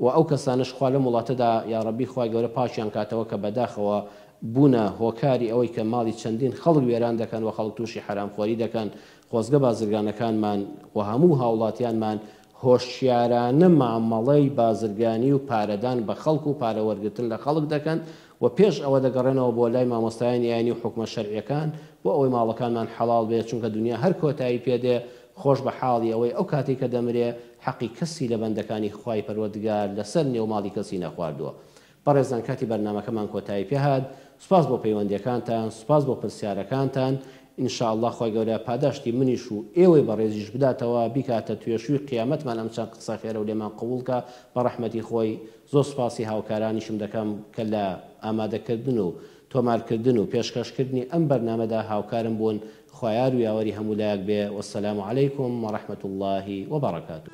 وە ئەو کەسانەش خوا لەم وڵاتەدا یاڕەبی خوای گەورە پاکیان کاتەوە کە بەداخەوە بوونە هۆکاری ئەوەی کە ماڵی چەندین خەڵک وێران دەکەن وە خەڵک توشی حەرام خۆری دەکەن خۆزگە بازرگانەکانمان وە هەموو هاوڵاتیانمان هۆشیارانە مامەڵەی بازرگانی و پارەدان بە خەڵک و پارە وەرگرتن لە خەڵک دەکەن و پێش ئەوە دەگەڕێنەوە بۆ لای مامۆستایانی ئاینی و حوکمە شەرعیەکان بۆ ئەوەی ماڵەکانمان حەڵاڵ بێ چونکە دونیا هەر کۆتایی پێ دێ خۆش بە حاڵی ئەوەی ئەو کاتەی کە دەمرێ حەقی کەسی لە بەندەکانی خوای پەروەردگار لەسەر نێو ماڵی کەسی نەخواردووە. بەڕێزان کاتی بەرنامەکەمان کۆتایی پێهات سوپاس بۆ پەیوەندیەکانتان سوپاس بۆ پرسیارەکانتان ان شاء اللە خوای گەورە پاداشتی منیش و ئێوەی بەڕێزیش بداتەوە بیکاتە توێشووی قیامەتمان ئەم چەند قسە خێرە و لێمان قبوڵ کا بە ڕەحمەتی خۆی زۆر سوپاسی هاوکارانیشم دەکەم کە لە ئامادەکردن و تۆمارکردن و پێشکەشکردنی ئەم بەرنامەدا هاوکارم بوون خوا یار و یاوەری هەموو لایەک بێ والسلام علیکم ورحمە اللە وبرکاته.